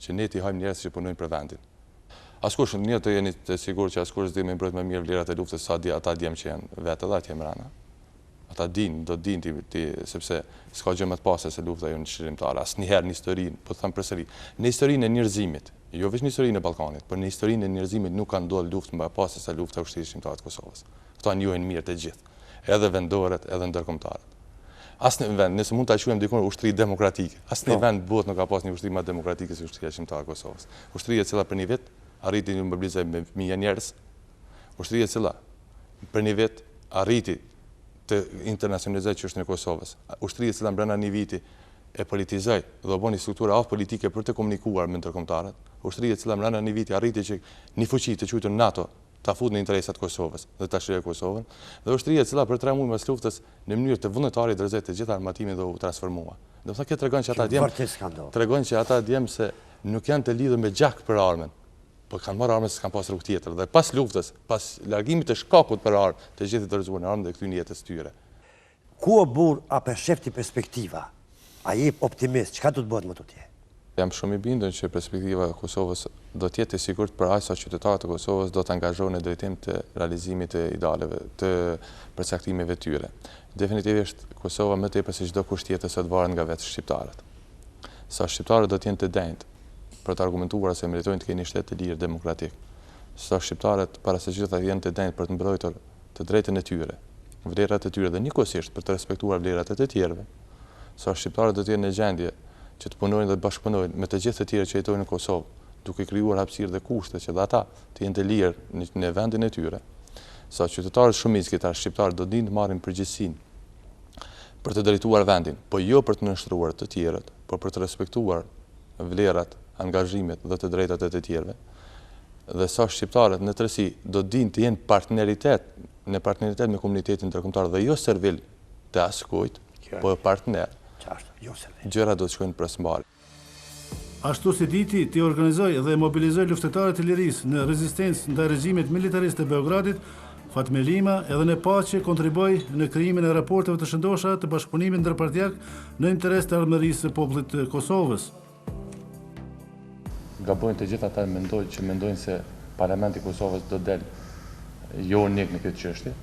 që ne t'i hajmë njerëz që punojnë për vendin. Askush, një të jeni të sigurt që askush s'di me mbrojt më mirë vlerat e luftës sa di ata djem që janë vetë edhe atje mrena. Ata dinë, do të dinë ti, ti, sepse s'ka gjë më të pastër se lufta jonë çlirimtare. Asnjëherë në historinë, po të them përsëri, në historinë e njerëzimit, jo veç në historinë e Ballkanit, por në historinë e njerëzimit nuk ka ndodhur luftë më e pastër se lufta e Ushtrisë Çlirimtare të Kosovës. Këta njohin mirë të gjithë, edhe vendorët, edhe ndërkombëtarët. Asnjë vend, nëse mund ta quajmë diku ushtri demokratike, asnjë po. vend në botë nuk ka pas një ushtri më demokratike se ushtria çlirimtare e Kosovës. Ushtria e cila për një vit arriti të mobilizojë me mijë njerëz, ushtria e cila për një vit arriti të internacionalizojë çështjen e Kosovës. Ushtria e cila brenda një viti e politizoi dhe u bë një strukturë e aftë politike për të komunikuar me ndërkombëtarët. Ushtria e cila brenda një viti arriti që një fuqi të quajtur NATO ta fut në interesat e Kosovës dhe ta çlirojë Kosovën, dhe ushtria e cila për tre muaj mas luftës në mënyrë të vullnetare i dorëzoi të gjithë armatimin dhe u transformua. Do të thotë kjo tregon që ata djem tregon që ata djem se nuk janë të lidhur me gjak për armën, po kanë marrë armën se s'kanë pas rrugë tjetër dhe pas luftës, pas largimit të shkakut për armë, të gjithë i dorëzuan armën dhe kthyen jetës së tyre. Ku o burrë a pe shef ti perspektiva? A je optimist, çka do të bëhet më tutje? Jam shumë i bindur që perspektiva e Kosovës do të jetë e sigurt për aq sa qytetarët e Kosovës do të angazhohen në drejtim të realizimit të idealeve, të përcaktimeve të tyre. Definitivisht, Kosova më tepër se çdo kush tjetër sot varet nga vetë shqiptarët. Sa shqiptarët do të jenë të denjtë për të argumentuar se meritojnë të kenë një shtet të lirë demokratik. Sa shqiptarët para së gjithash janë të denjtë për të mbrojtur të drejtën e tyre, vlerat e tyre dhe njëkohësisht për të respektuar vlerat e të tjerëve, sa shqiptarët do të jenë në gjendje që të punojnë dhe të bashkëpunojnë me të gjithë të tjerët që jetojnë në Kosovë, duke krijuar hapësirë dhe kushte që dhe ata të jenë të lirë në, në vendin e tyre. Sa qytetarët shumicë këta shqiptarë do të dinë të marrin përgjegjësinë për të drejtuar vendin, po jo për të nënshtruar të tjerët, por për të respektuar vlerat, angazhimet dhe të drejtat e të tjerëve. Dhe sa shqiptarët në tërësi do të dinë të jenë partneritet, në partneritet me komunitetin ndërkombëtar dhe jo servil. të askujt, po partner, jo gjërat do të shkojnë për së mbari. Ashtu si diti t'i organizojë dhe mobilizojë luftëtarët e lirisë në rezistencë ndaj regjimit militarist të Beogradit, Fatmir Lima edhe në paqe kontribuoi në krijimin e raporteve të shëndosha të bashkëpunimit ndërpartiak në interes të ardhmërisë së popullit të Kosovës. Gabojnë të gjithë ata mendojnë që mendojnë se Parlamenti i Kosovës do del jo unik në këtë çështje.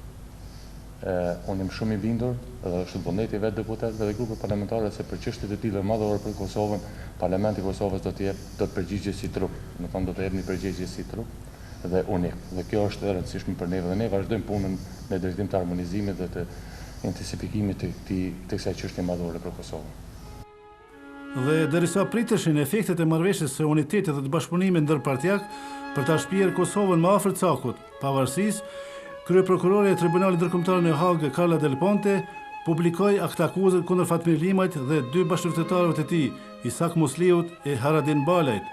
Unë jam shumë i bindur dhe është vullneti i vetë deputetëve dhe grupeve parlamentare se për çështje të tilla madhore për Kosovën, Parlamenti i Kosovës do të jep do të përgjigjet si trup, domethënë do të jep një përgjigje si trup dhe unik. Dhe kjo është e rëndësishme për neve dhe ne vazhdojmë punën në drejtim të harmonizimit dhe të intensifikimit të këtij të kësaj çështje madhore për Kosovën. Dhe derisa priteshin efektet e marrëveshjes së unitetit dhe të bashkëpunimit ndërpartiak për ta shpjerë Kosovën më afër cakut, pavarësisë, kryeprokurorja e Tribunalit Ndërkombëtar në Hagë, Carla Del Ponte, publikoi aktakuzën kundër Fatmir Limajt dhe dy bashkëluftëtarëve të tij, Isak Musliut e Haradin Balajt.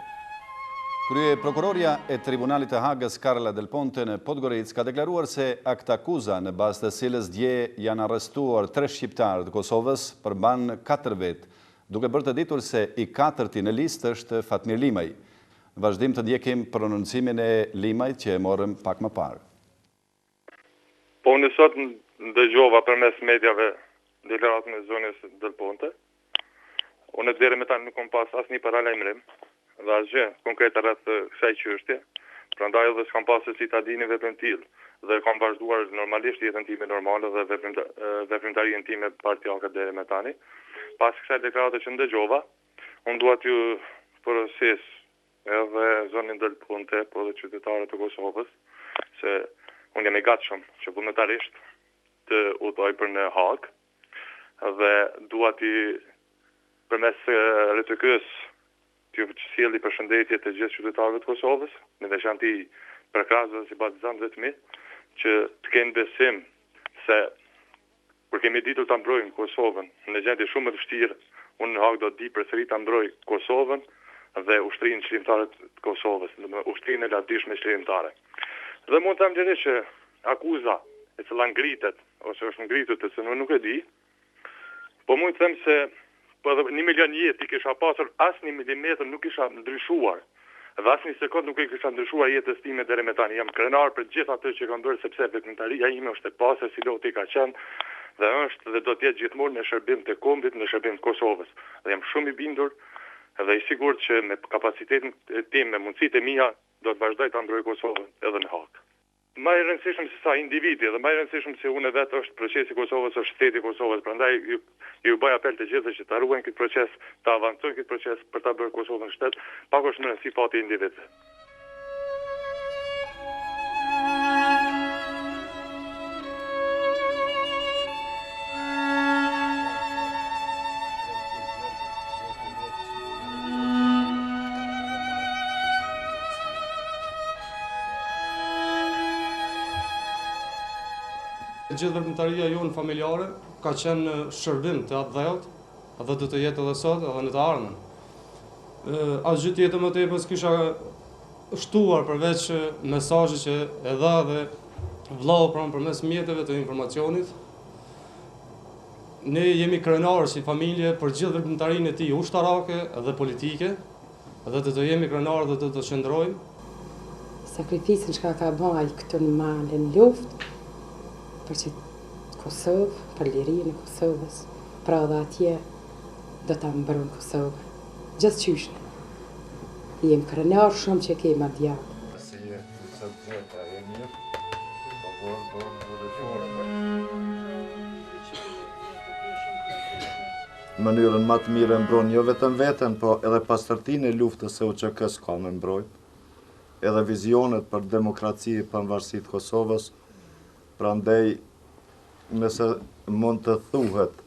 Kryeprokurorja e Tribunalit të Hagës, Carla Del Ponte në Podgoricë ka deklaruar se aktakuza në bazë të cilës dje janë arrestuar tre shqiptarë të Kosovës përmban katër vetë, duke bërë të ditur se i katërti në listë është Fatmir Limaj. Në vazhdim të ndjekim prononcimin e Limajt që e morëm pak më parë. Po unë sot ndëgjova përmes mediave deklaratën e zonjës Del Ponte. Unë deri më tani nuk kam pas asnjë paralajmërim dhe asgjë konkrete rreth kësaj çështje, prandaj edhe s'kam pasur si ta di një veprim të tillë dhe kam vazhduar normalisht jetën time normale dhe veprimtarinë time partiake deri më tani. Pas kësaj deklarate që ndëgjova, unë dua t'ju porosis edhe zonjën Del Ponte, po edhe qytetarët e Kosovës, se unë jam i gatshëm që vullnetarisht të udhëtoj për në Hagë dhe dua t'i përmes RTK-së t'ju sjelli përshëndetje të gjithë qytetarëve të Kosovës, në veçanti përkrahësve dhe simpatizantëve të mi, që të kenë besim se kur kemi ditur ta mbrojmë Kosovën në gjendje shumë më të vështirë, unë në Hagë do të di përsëri ta mbroj Kosovën dhe ushtrinë çlirimtare të Kosovës, domethënë ushtrinë e lavdishme çlirimtare. Dhe mund të them lirisht që akuza e cila ngritet ose është ngritur të cilën unë nuk e di, po mund të them se po edhe një milion jetë i kisha pasur asnjë milimetër nuk kisha ndryshuar dhe asnjë sekond nuk e kisha ndryshuar jetës time deri më tani. Jam krenar për gjithë atë që kam bërë sepse veprimtaria ime është e pastër si loti ka qenë dhe është dhe do të jetë gjithmonë në shërbim të kombit, në shërbim të Kosovës. Dhe jam shumë i bindur dhe i sigurt që me kapacitetin tim, me mundësitë e mia, do të vazhdoj ta mbroj Kosovën edhe në Hagë. Më i rëndësishëm se sa individi dhe më i rëndësishëm se unë vetë është procesi i Kosovës, është shteti i Kosovës. Prandaj ju ju bëj apel të gjithëve që ta ruajnë këtë proces, ta avancojnë këtë proces për ta bërë Kosovën shtet, pak është me rëndësi fati i individëve. Gjithë veprimtaria jonë familjare ka qenë në shërbim të atdheut dhe do të jetë edhe sot edhe në të ardhmen. Asgjë tjetër më tepër s'kisha shtuar përveç mesazhit që e dha dhe vllau pra përmes mjeteve të informacionit. Ne jemi krenarë si familje për gjithë veprimtarinë e tij ushtarake dhe politike dhe do të jemi krenarë dhe do të qëndrojmë. Sakrificën çka ka ba ai këtu në male në luftë për qët Kosovë, për lirinë e Kosovës, pra edhe atje do ta mbron Kosovën. Gjithqysh ne jem krenarë shumë që kemë atë djalë. Në mënyrën ma të mirë e mbron jo vetëm veten, po edhe pastërtinë e luftës së UÇK-së ka me mbrojt, edhe vizionet për demokraci e pavarësi të Kosovës, prandaj nëse mund të thuhet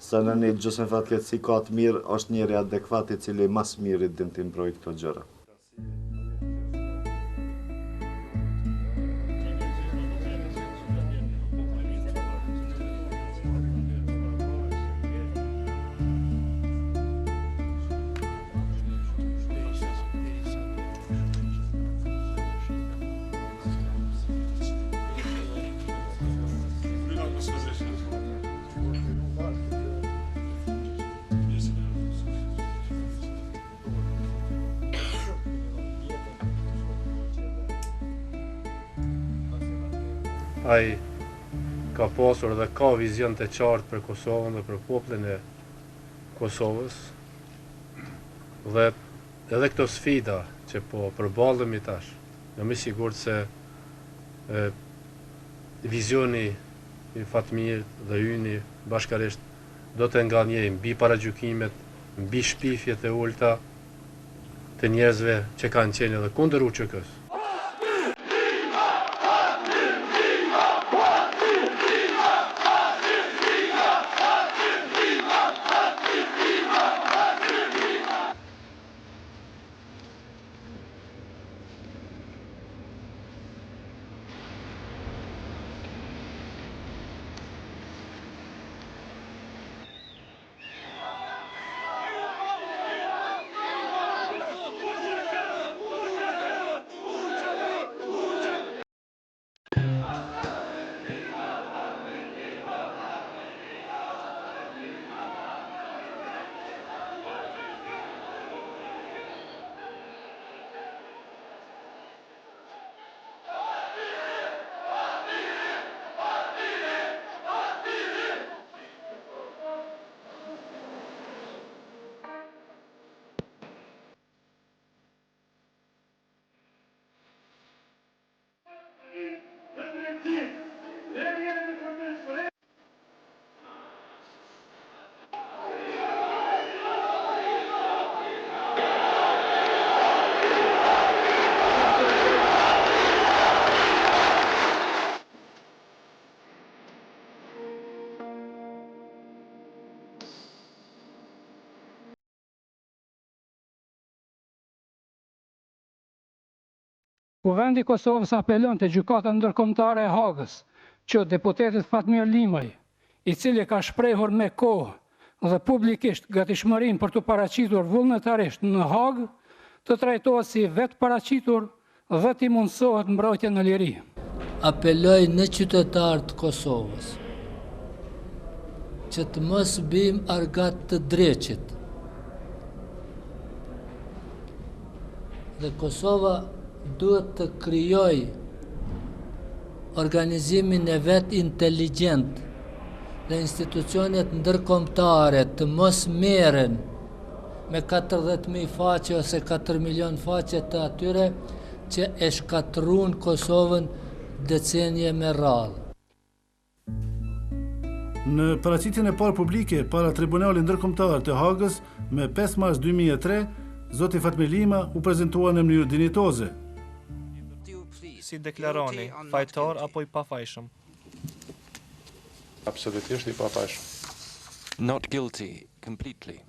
se në një gjysmë fatkeqësi ka të mirë, është njeri adekuat i cili ma së miri din t'i mbrojë këto gjëra. Ai ka pasur dhe ka vizion të qartë për Kosovën dhe për popullin e Kosovës dhe edhe këto sfida që po përballemi tash, jam i sigurt se e, vizioni i Fatmirit dhe yni bashkarisht do të ngadhnjejë mbi paragjykimet, mbi shpifjet e ulëta të njerëzve që kanë qenë edhe kundër UÇK-së. Kuvendi i Kosovës apelon te Gjykata Ndërkombëtare e Hagës që deputetit Fatmir Limaj, i cili ka shprehur me kohë dhe publikisht gatishmërinë për t'u paraqitur vullnetarisht në Hagë, të trajtohet si i vetëparaqitur dhe t'i mundësohet mbrojtje në liri. Apeloj në qytetarë të Kosovës që të mos bijmë argat të dreqit. Dhe Kosova duhet të krijojë organizimin e vet inteligjent dhe institucionet ndërkombëtare të mos merren me 40.000 faqe ose 4 milion faqe të atyre që e shkatërruan Kosovën decenie me radhë. Në paraqitjen e parë publike para Tribunalit Ndërkombëtar të Hagës, më 5 mars 2003, zoti Fatmir Limaj u prezentua në mënyrë dinjitoze. Si deklaroheni, fajtor apo i pafajshëm? Absolutisht i pafajshëm. Not guilty, completely.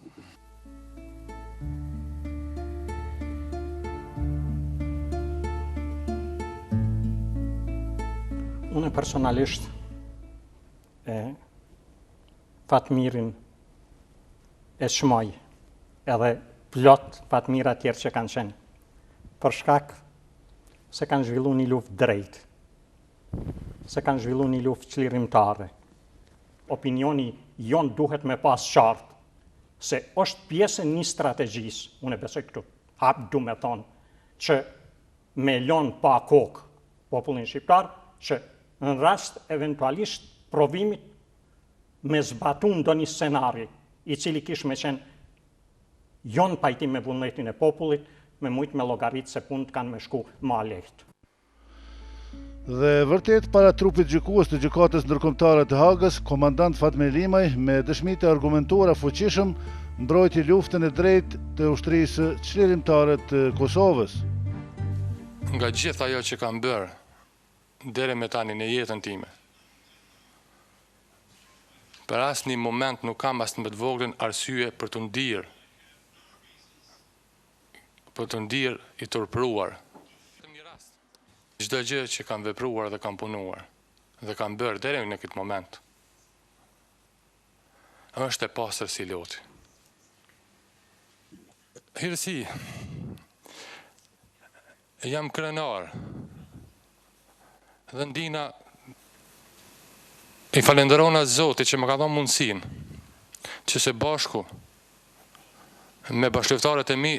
Unë personalisht e Fatmirin e çmoj edhe plot Fatmira tjerë që kanë qenë. Për shkak se kanë zhvillu një luftë drejt, se kanë zhvillu një luftë çlirimtare. Opinioni jonë duhet me pas qartë se është pjesë e një strategjisë, unë e besoj këtu, hap du me thonë, që me lonë pa kokë popullin shqiptar, që në rast eventualisht provimit me zbatu ndonjë scenari, i cili kish me qenë jo në pajtim me vullnetin e popullit, me mujtë me llogarit se punët kanë me shku ma lehtë. Dhe vërtet para trupit gjykues të Gjykatës Ndërkombëtare të Hagës, komandant Fatmir Limaj me dëshmi të argumentuara fuqishëm mbrojti luftën e drejtë të Ushtrisë Çlirimtare të Kosovës. Nga gjithë ajo që kam bërë deri me tani në jetën time, për asnjë moment nuk kam as më të voglën arsye për t'u ndier për t'u ndier i turpëruar. Çdo gjë që kam vepruar dhe kam punuar dhe kam bërë deri në këtë moment është e pastër si loti. Hirësi, jam krenar dhe ndina i falenderona Zotit që më ka dhënë mundësinë që së bashku me bashkëluftëtarët e mi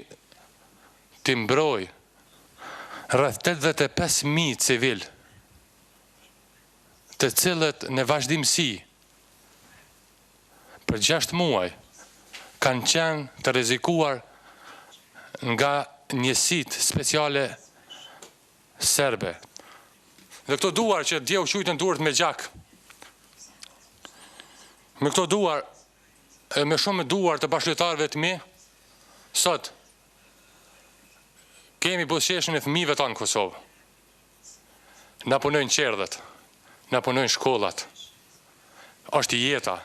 t'i mbroj rreth 85.000 civil. Të cilët në vazhdimësi për 6 muaj kanë qenë të rrezikuar nga njësitë speciale serbe. Dhe këto duar që dje u quajtën duart me gjak, me këto duar e me shumë duar të bashkëluftëtarëve të mi, sot kemi buzëqeshjen e fëmijëve tanë në Kosovë. Na punojnë çerdhet, na punojnë shkollat. Është jeta.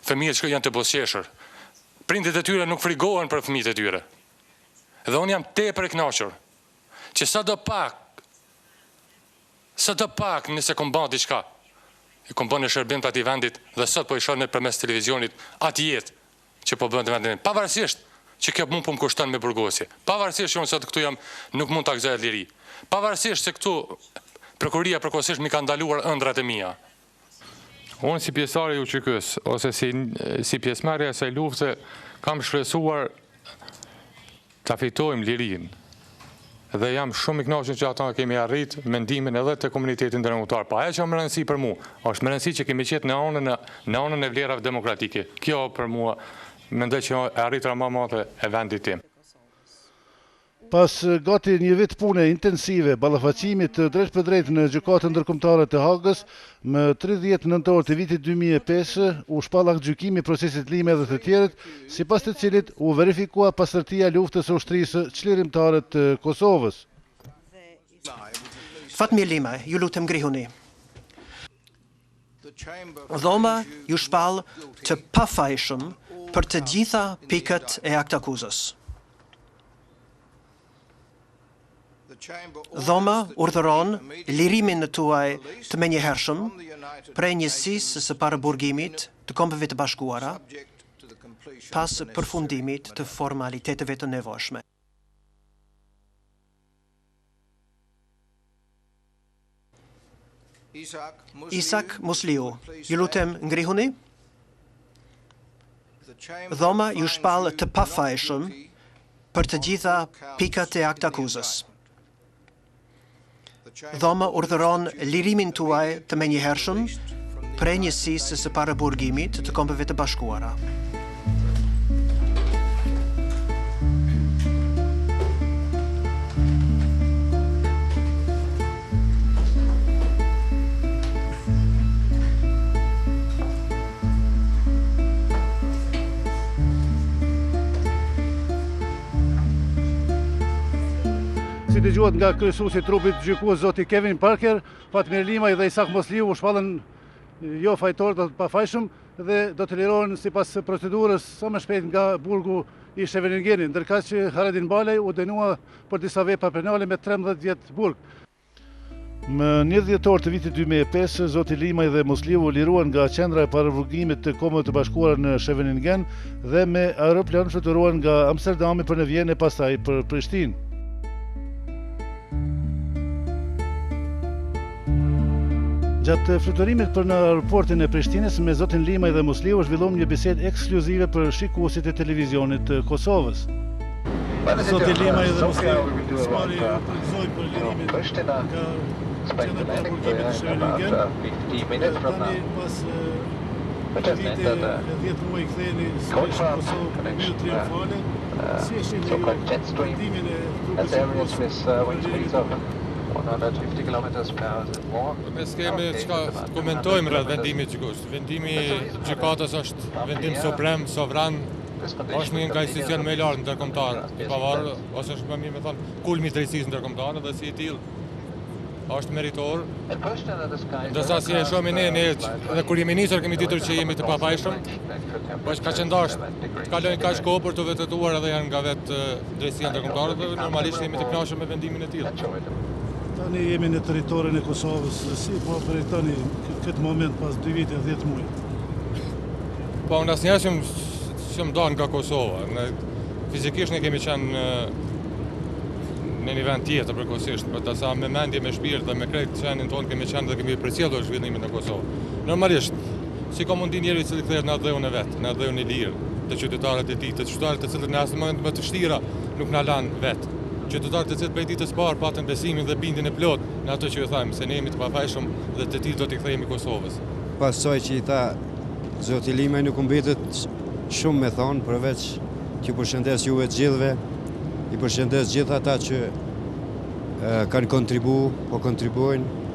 Fëmijët që janë të buzëqeshur. Prindët e tyre nuk frigohen për fëmijët e tyre. Dhe unë jam tepër i kënaqur që sado pak sado pak nëse kom ba diçka, e kom ba në shërbim të atij vendit dhe sot po i shoh nëpërmes televizionit atë jetë që po bëhet në vendin tim. Pavarësisht që kjo mua po më kushton me burgosje. Pavarësisht që unë sot këtu jam nuk mund ta gëzoj atë liri. Pavarësisht se këtu prokuroria përkohësisht m'i ka ndaluar ëndrrat e mia. Unë si pjesëtar i UÇK-së ose si si pjesëmarrje e asaj lufte kam shpresuar ta fitojmë lirinë dhe jam shumë i kënaqur që ata kemi arrit me ndihmën edhe të komunitetit ndërkombëtar. Po ajo që është me rëndësi për mua, është me rëndësi që kemi qenë në anën në anën e vlerave demokratike. Kjo për mua mendoj që e arritura më e madhe e vendit tim. Pas gati një vit pune intensive, ballafaqimi të drejtpërdrejtë në Gjykatën Ndërkombëtare të Hagës, më 30 nëntor të vitit 2005 u shpall aktgjykimi i procesit Limaj dhe të tjerët, sipas të cilit u verifikua pastërtia e luftës së Ushtrisë Çlirimtare të Kosovës. Fatmir Limaj, ju lutem ngrihuni. Dhoma ju shpall të pafajshëm për të gjitha pikat e aktakuzës. Dhoma urdhëron lirimin tuaj të menjëhershëm prej njësisë së paraburgimit të Kombeve të Bashkuara pas përfundimit të formaliteteve të nevojshme. Isak Musliu, ju lutem ngrihuni. Dhoma ju shpall të pafajshëm për të gjitha pikat e aktakuzës. Dhoma urdhëron lirimin tuaj të menjëhershëm prej njësisë së paraburgimit të Kombeve të Bashkuara. Si dëgjuat nga kryesuesi i trupit gjykues zoti Kevin Parker, Fatmir Limaj dhe Isak Musliu u shpallën jo fajtorë, do të pafajshëm dhe do të lirohen sipas procedurës sa më shpejt nga burgu i Scheveningenit, ndërkaq që Haradin Balaj u dënua për disa vepra penale me 13 vjet burg. Më 1 dhjetor të vitit 2005, zoti Limaj dhe Musliu u liruan nga qendra e paraburgimit të Kombeve të Bashkuara në Scheveningen dhe me aeroplan fluturuan nga Amsterdami për në Vjenë e pastaj për Prishtinë. Gjatë fluturimit për në aeroportin e Prishtinës me zotin Limaj dhe Musliu zhvilluam një bisedë ekskluzive për shikuesit e televizionit të Kosovës. Zoti Limaj dhe Musliu, së pari ju përgëzoj për lirimin nga qendra e paraburgimit të Scheveningen. Tani pas një viti e 10 muaj ktheheni sërish në Kosovë në mënyrë triumfale. Si e shihni ju vendimin e trupit gjykues për lirimin tuaj? Ne s'kemi çka të komentojmë rreth vendimit gjykues. Vendimi i gjykatës është vendim suprem, sovran, është një nga institucion më i lartë ndërkombëtar i pavarur, ose është më mirë me thonë kulmi i drejtësisë ndërkombëtare dhe si i tillë është meritor. Ndërsa si e shohim ne, ne dhe kur jemi nisur kemi ditur që jemi të pafajshëm, po ka qenë dashtë të kalojnë kaq kohë për të vërtetuar edhe janë nga vetë drejtësia ndërkombëtare dhe normalisht jemi të kënaqur me vendimin e tillë. Tani jemi në territorin e Kosovës, si po përjetoni këtë moment pas 2 vite e 10 muaj? Po, unë asnjëherë s'jam ndarë nga Kosova. Ne, fizikisht ne kemi qenë në një vend tjetër përkohësisht, por ndërsa me mendje, me shpirt dhe me krejt qenien tonë kemi qenë dhe kemi përcjellur zhvillimin në Kosovë. Normalisht, si ka mundësi njeri i cili kthehet në atdheun e vet, në atdheun e lirë, të qytetarët e tij, të qytetarët të cilët në asnjë moment më të vështira nuk na lanë vetë. Qytetarë të cilët prej ditës parë patën besimin dhe bindjen e plotë në atë që ju thamë, se ne jemi të pafajshëm dhe të tillë do t'i kthehemi Kosovës. Pas asaj që i tha zoti Limaj nuk mbetet shumë me thonë, përveç t'ju përshëndes juve të gjithëve, i përshëndes gjithë ata që kanë kontribu, po kontribuojnë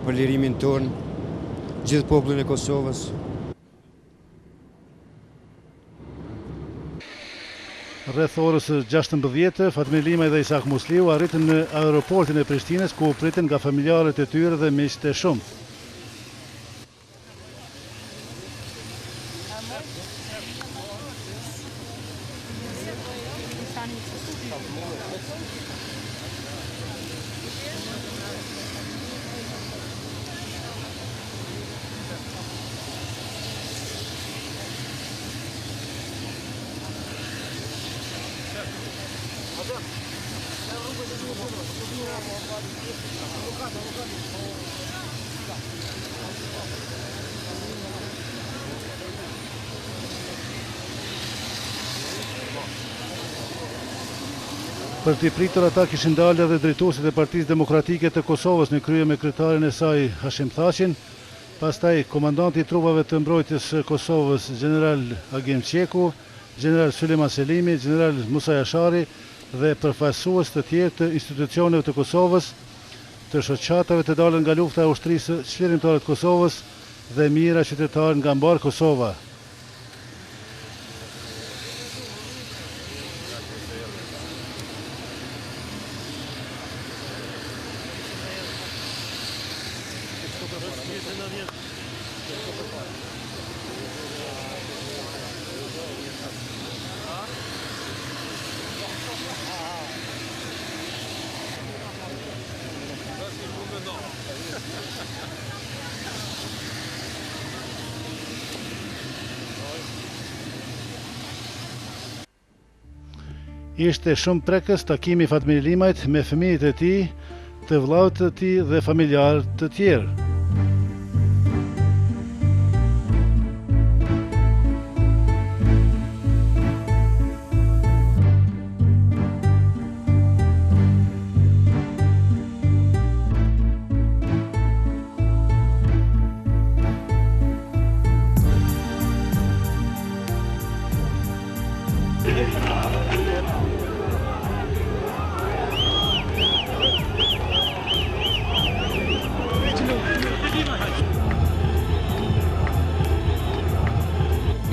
për lirimin tonë, gjithë popullin e Kosovës. Rreth orës 16, Fatmir Limaj dhe Isak Musliu arritën në aeroportin e Prishtinës ku u pritën nga familjarët e tyre dhe miqtë e shumtë. Për t'i pritur ata kishin dalë edhe drejtuesit e Partisë Demokratike të Kosovës në krye me kryetarin e saj Hashim Thaçin, pastaj komandanti i Trupave të Mbrojtjes së Kosovës, gjeneral Agim Çeku, gjeneral Sylejman Selimi, gjeneral Musa Jashari dhe përfaqësues të tjerë të institucioneve të Kosovës, të shoqatave të dala nga lufta e Ushtrisë Çlirimtare të Kosovës dhe mijëra qytetarë nga mbarë Kosova. Ishte shumë prekës takimi i Fatmir Limajt me fëmijët e tij, të vëllaut të tij dhe familjarë të tjerë.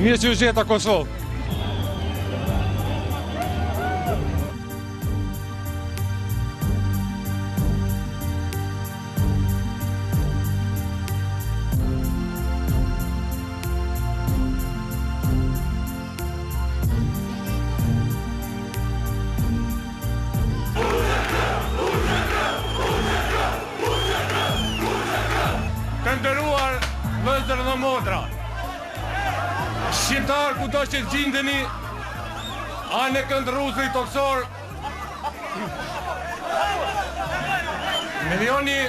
Mirë që ju gjeta Kosovë. Të nderuar vëllezër dhe motra, shqiptarë kudo që të gjindeni, anekënd rruzullit tokësor, më lejoni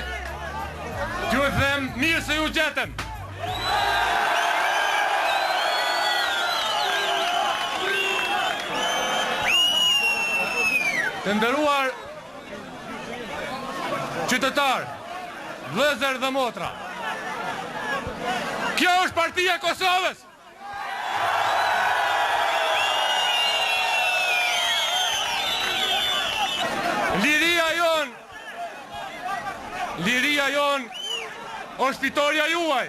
t'ju them mirë se ju gjetëm. Të nderuar qytetarë, vëllezër dhe motra, kjo është partia e Kosovës! Liria jonë, liria jonë është fitorja juaj.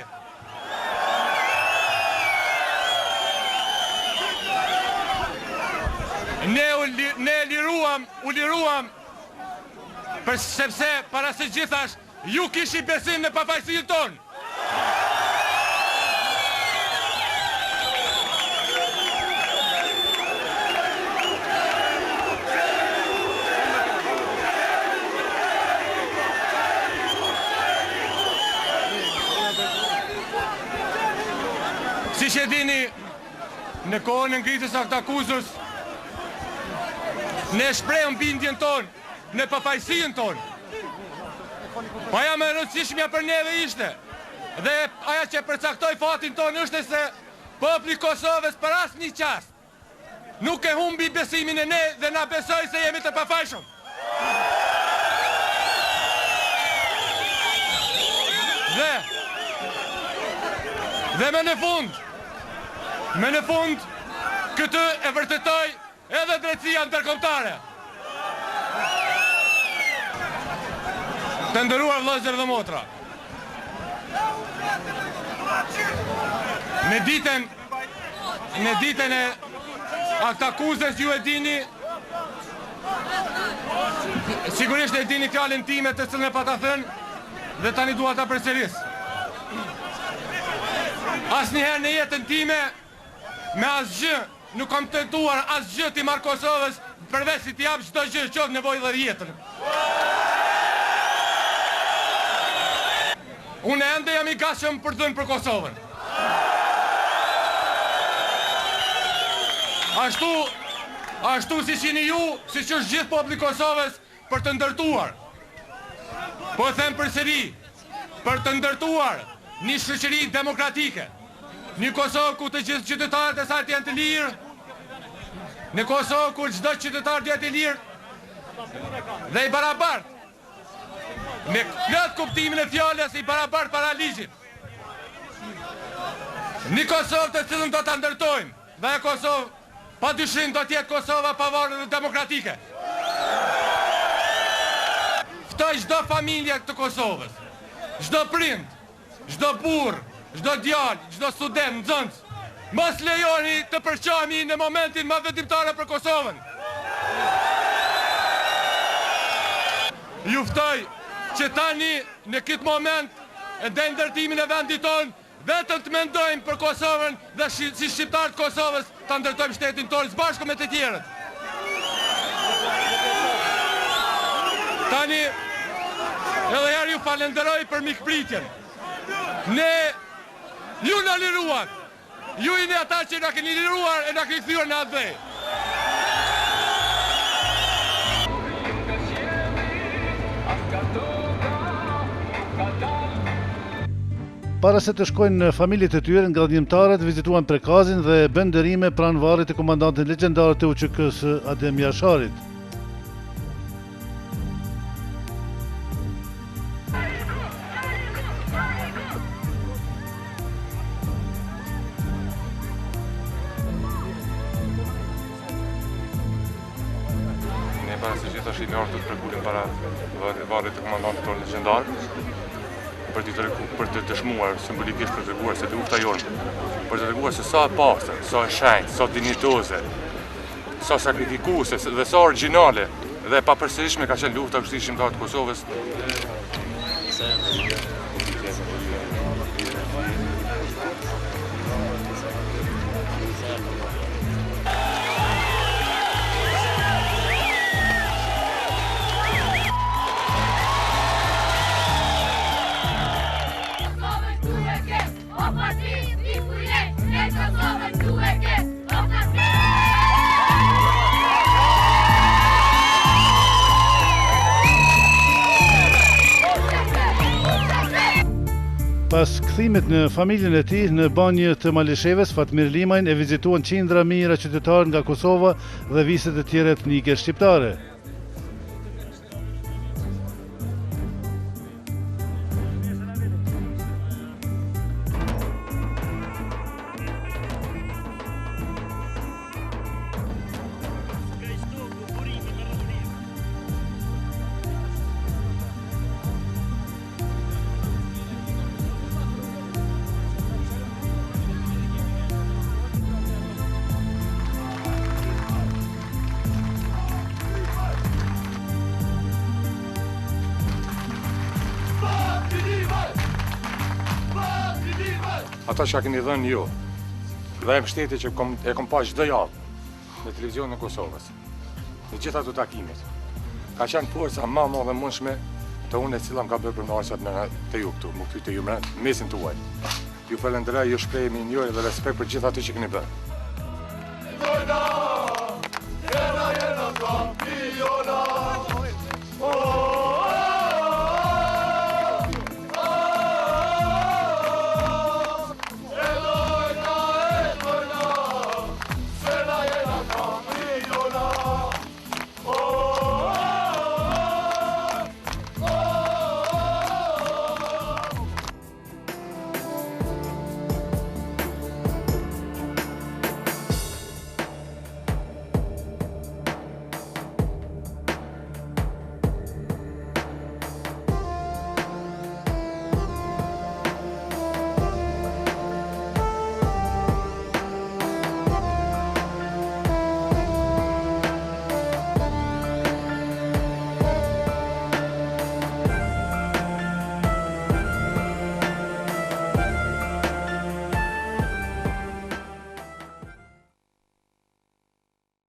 Ne u, ne liruam, u liruam, për sepse para së gjithash Ju kishit besim në pafajësinë tonë! Siç e dini, në kohën e ngritjes së aktakuzës, ne shprehëm bindjen tonë në pafajësinë tonë. Po ajo më e rëndësishmja për neve ishte dhe ajo që përcaktoi fatin tonë është se populli i Kosovës për asnjë çast nuk e humbi besimin në ne dhe na besoi se jemi të pafajshëm. Dhe Dhe më në fund, më në fund, këtë e vërtetoi edhe drejtësia ndërkombëtare. Të nderuar vëllezër dhe motra. Në ditën në ditën e aktakuzës ju e dini sigurisht e dini fjalën time të cilën e pata thënë dhe tani dua ta përsëris. Asnjëherë në jetën time me asgjë Nuk kam tentuar asgjë t'i marr Kosovës përveç se t'i jap çdo gjë qoftë nevojë dhe jetën. Unë ende jam i gatshëm për të dhënë për Kosovën. Ashtu, ashtu siç jeni ju, siç është gjithë populli i Kosovës për të ndërtuar. Po e them përsëri, për të ndërtuar një shoqëri demokratike, një Kosovë ku të gjithë qytetarët e saj të jenë të lirë, një Kosovë ku çdo qytetar të jetë i lirë dhe i barabartë, me plot kuptimin e fjalës i barabartë para ligjit. Një Kosovë të cilën do ta ndërtojmë dhe ajo Kosovë Pa dyshim do të jetë Kosova e pavarur dhe demokratike. Ftoj çdo familje të Kosovës, çdo prind, çdo burrë, çdo djalë, çdo student, nxënës, mos lejoni të përçahemi në momentin më vendimtar për Kosovën. Ju ftoj që tani në këtë moment e deri në ndërtimin e vendit tonë Vetëm të mendojmë për Kosovën dhe si shqiptarë të Kosovës ta ndërtojmë shtetin tonë së bashku me të tjerët. Tani edhe herë ju falenderoj për mikpritjen. Ne ju na liruat. Ju jeni ata që na keni liruar e na keni kthyer në atdhe. Para se të shkojnë në familjet e tyre, ngadhënjimtarët vizituan Prekazin dhe bënë nderime pranë varrit të komandantit legjendar të UÇK-së Adem Jasharit. Ne para së gjithash jemi ardhur të përkulemi para varrit të komandantit tonë legjendar për të tregu, për të dëshmuar simbolikisht për të treguar se lufta jonë, për të treguar se sa e pastër, sa e shenjtë, sa dinjitoze, sa sakrifikuese dhe sa origjinale dhe e papërsëritshme ka qenë lufta e Ushtrisë Çlirimtare të Kosovës. Pas kthimit në familjen e tij në Banjë të Malishevës, Fatmir Limajn e vizituan qindra mijëra qytetarë nga Kosova dhe viset e tjera etnike shqiptare. Ata që keni dhënë ju dhe mbështetje që kom, e kom pa çdo javë në televizionin e Kosovës, në gjitha ato takimet, ka qenë forca ma e madhe e mundshme te unë e cila më ka bërë për me ardhë me te ju këtu, m'u kthy te ju mrena, mesin tuaj. Ju falenderoj, ju shpreh mirënjohje dhe respekt për gjithë atë që keni bërë.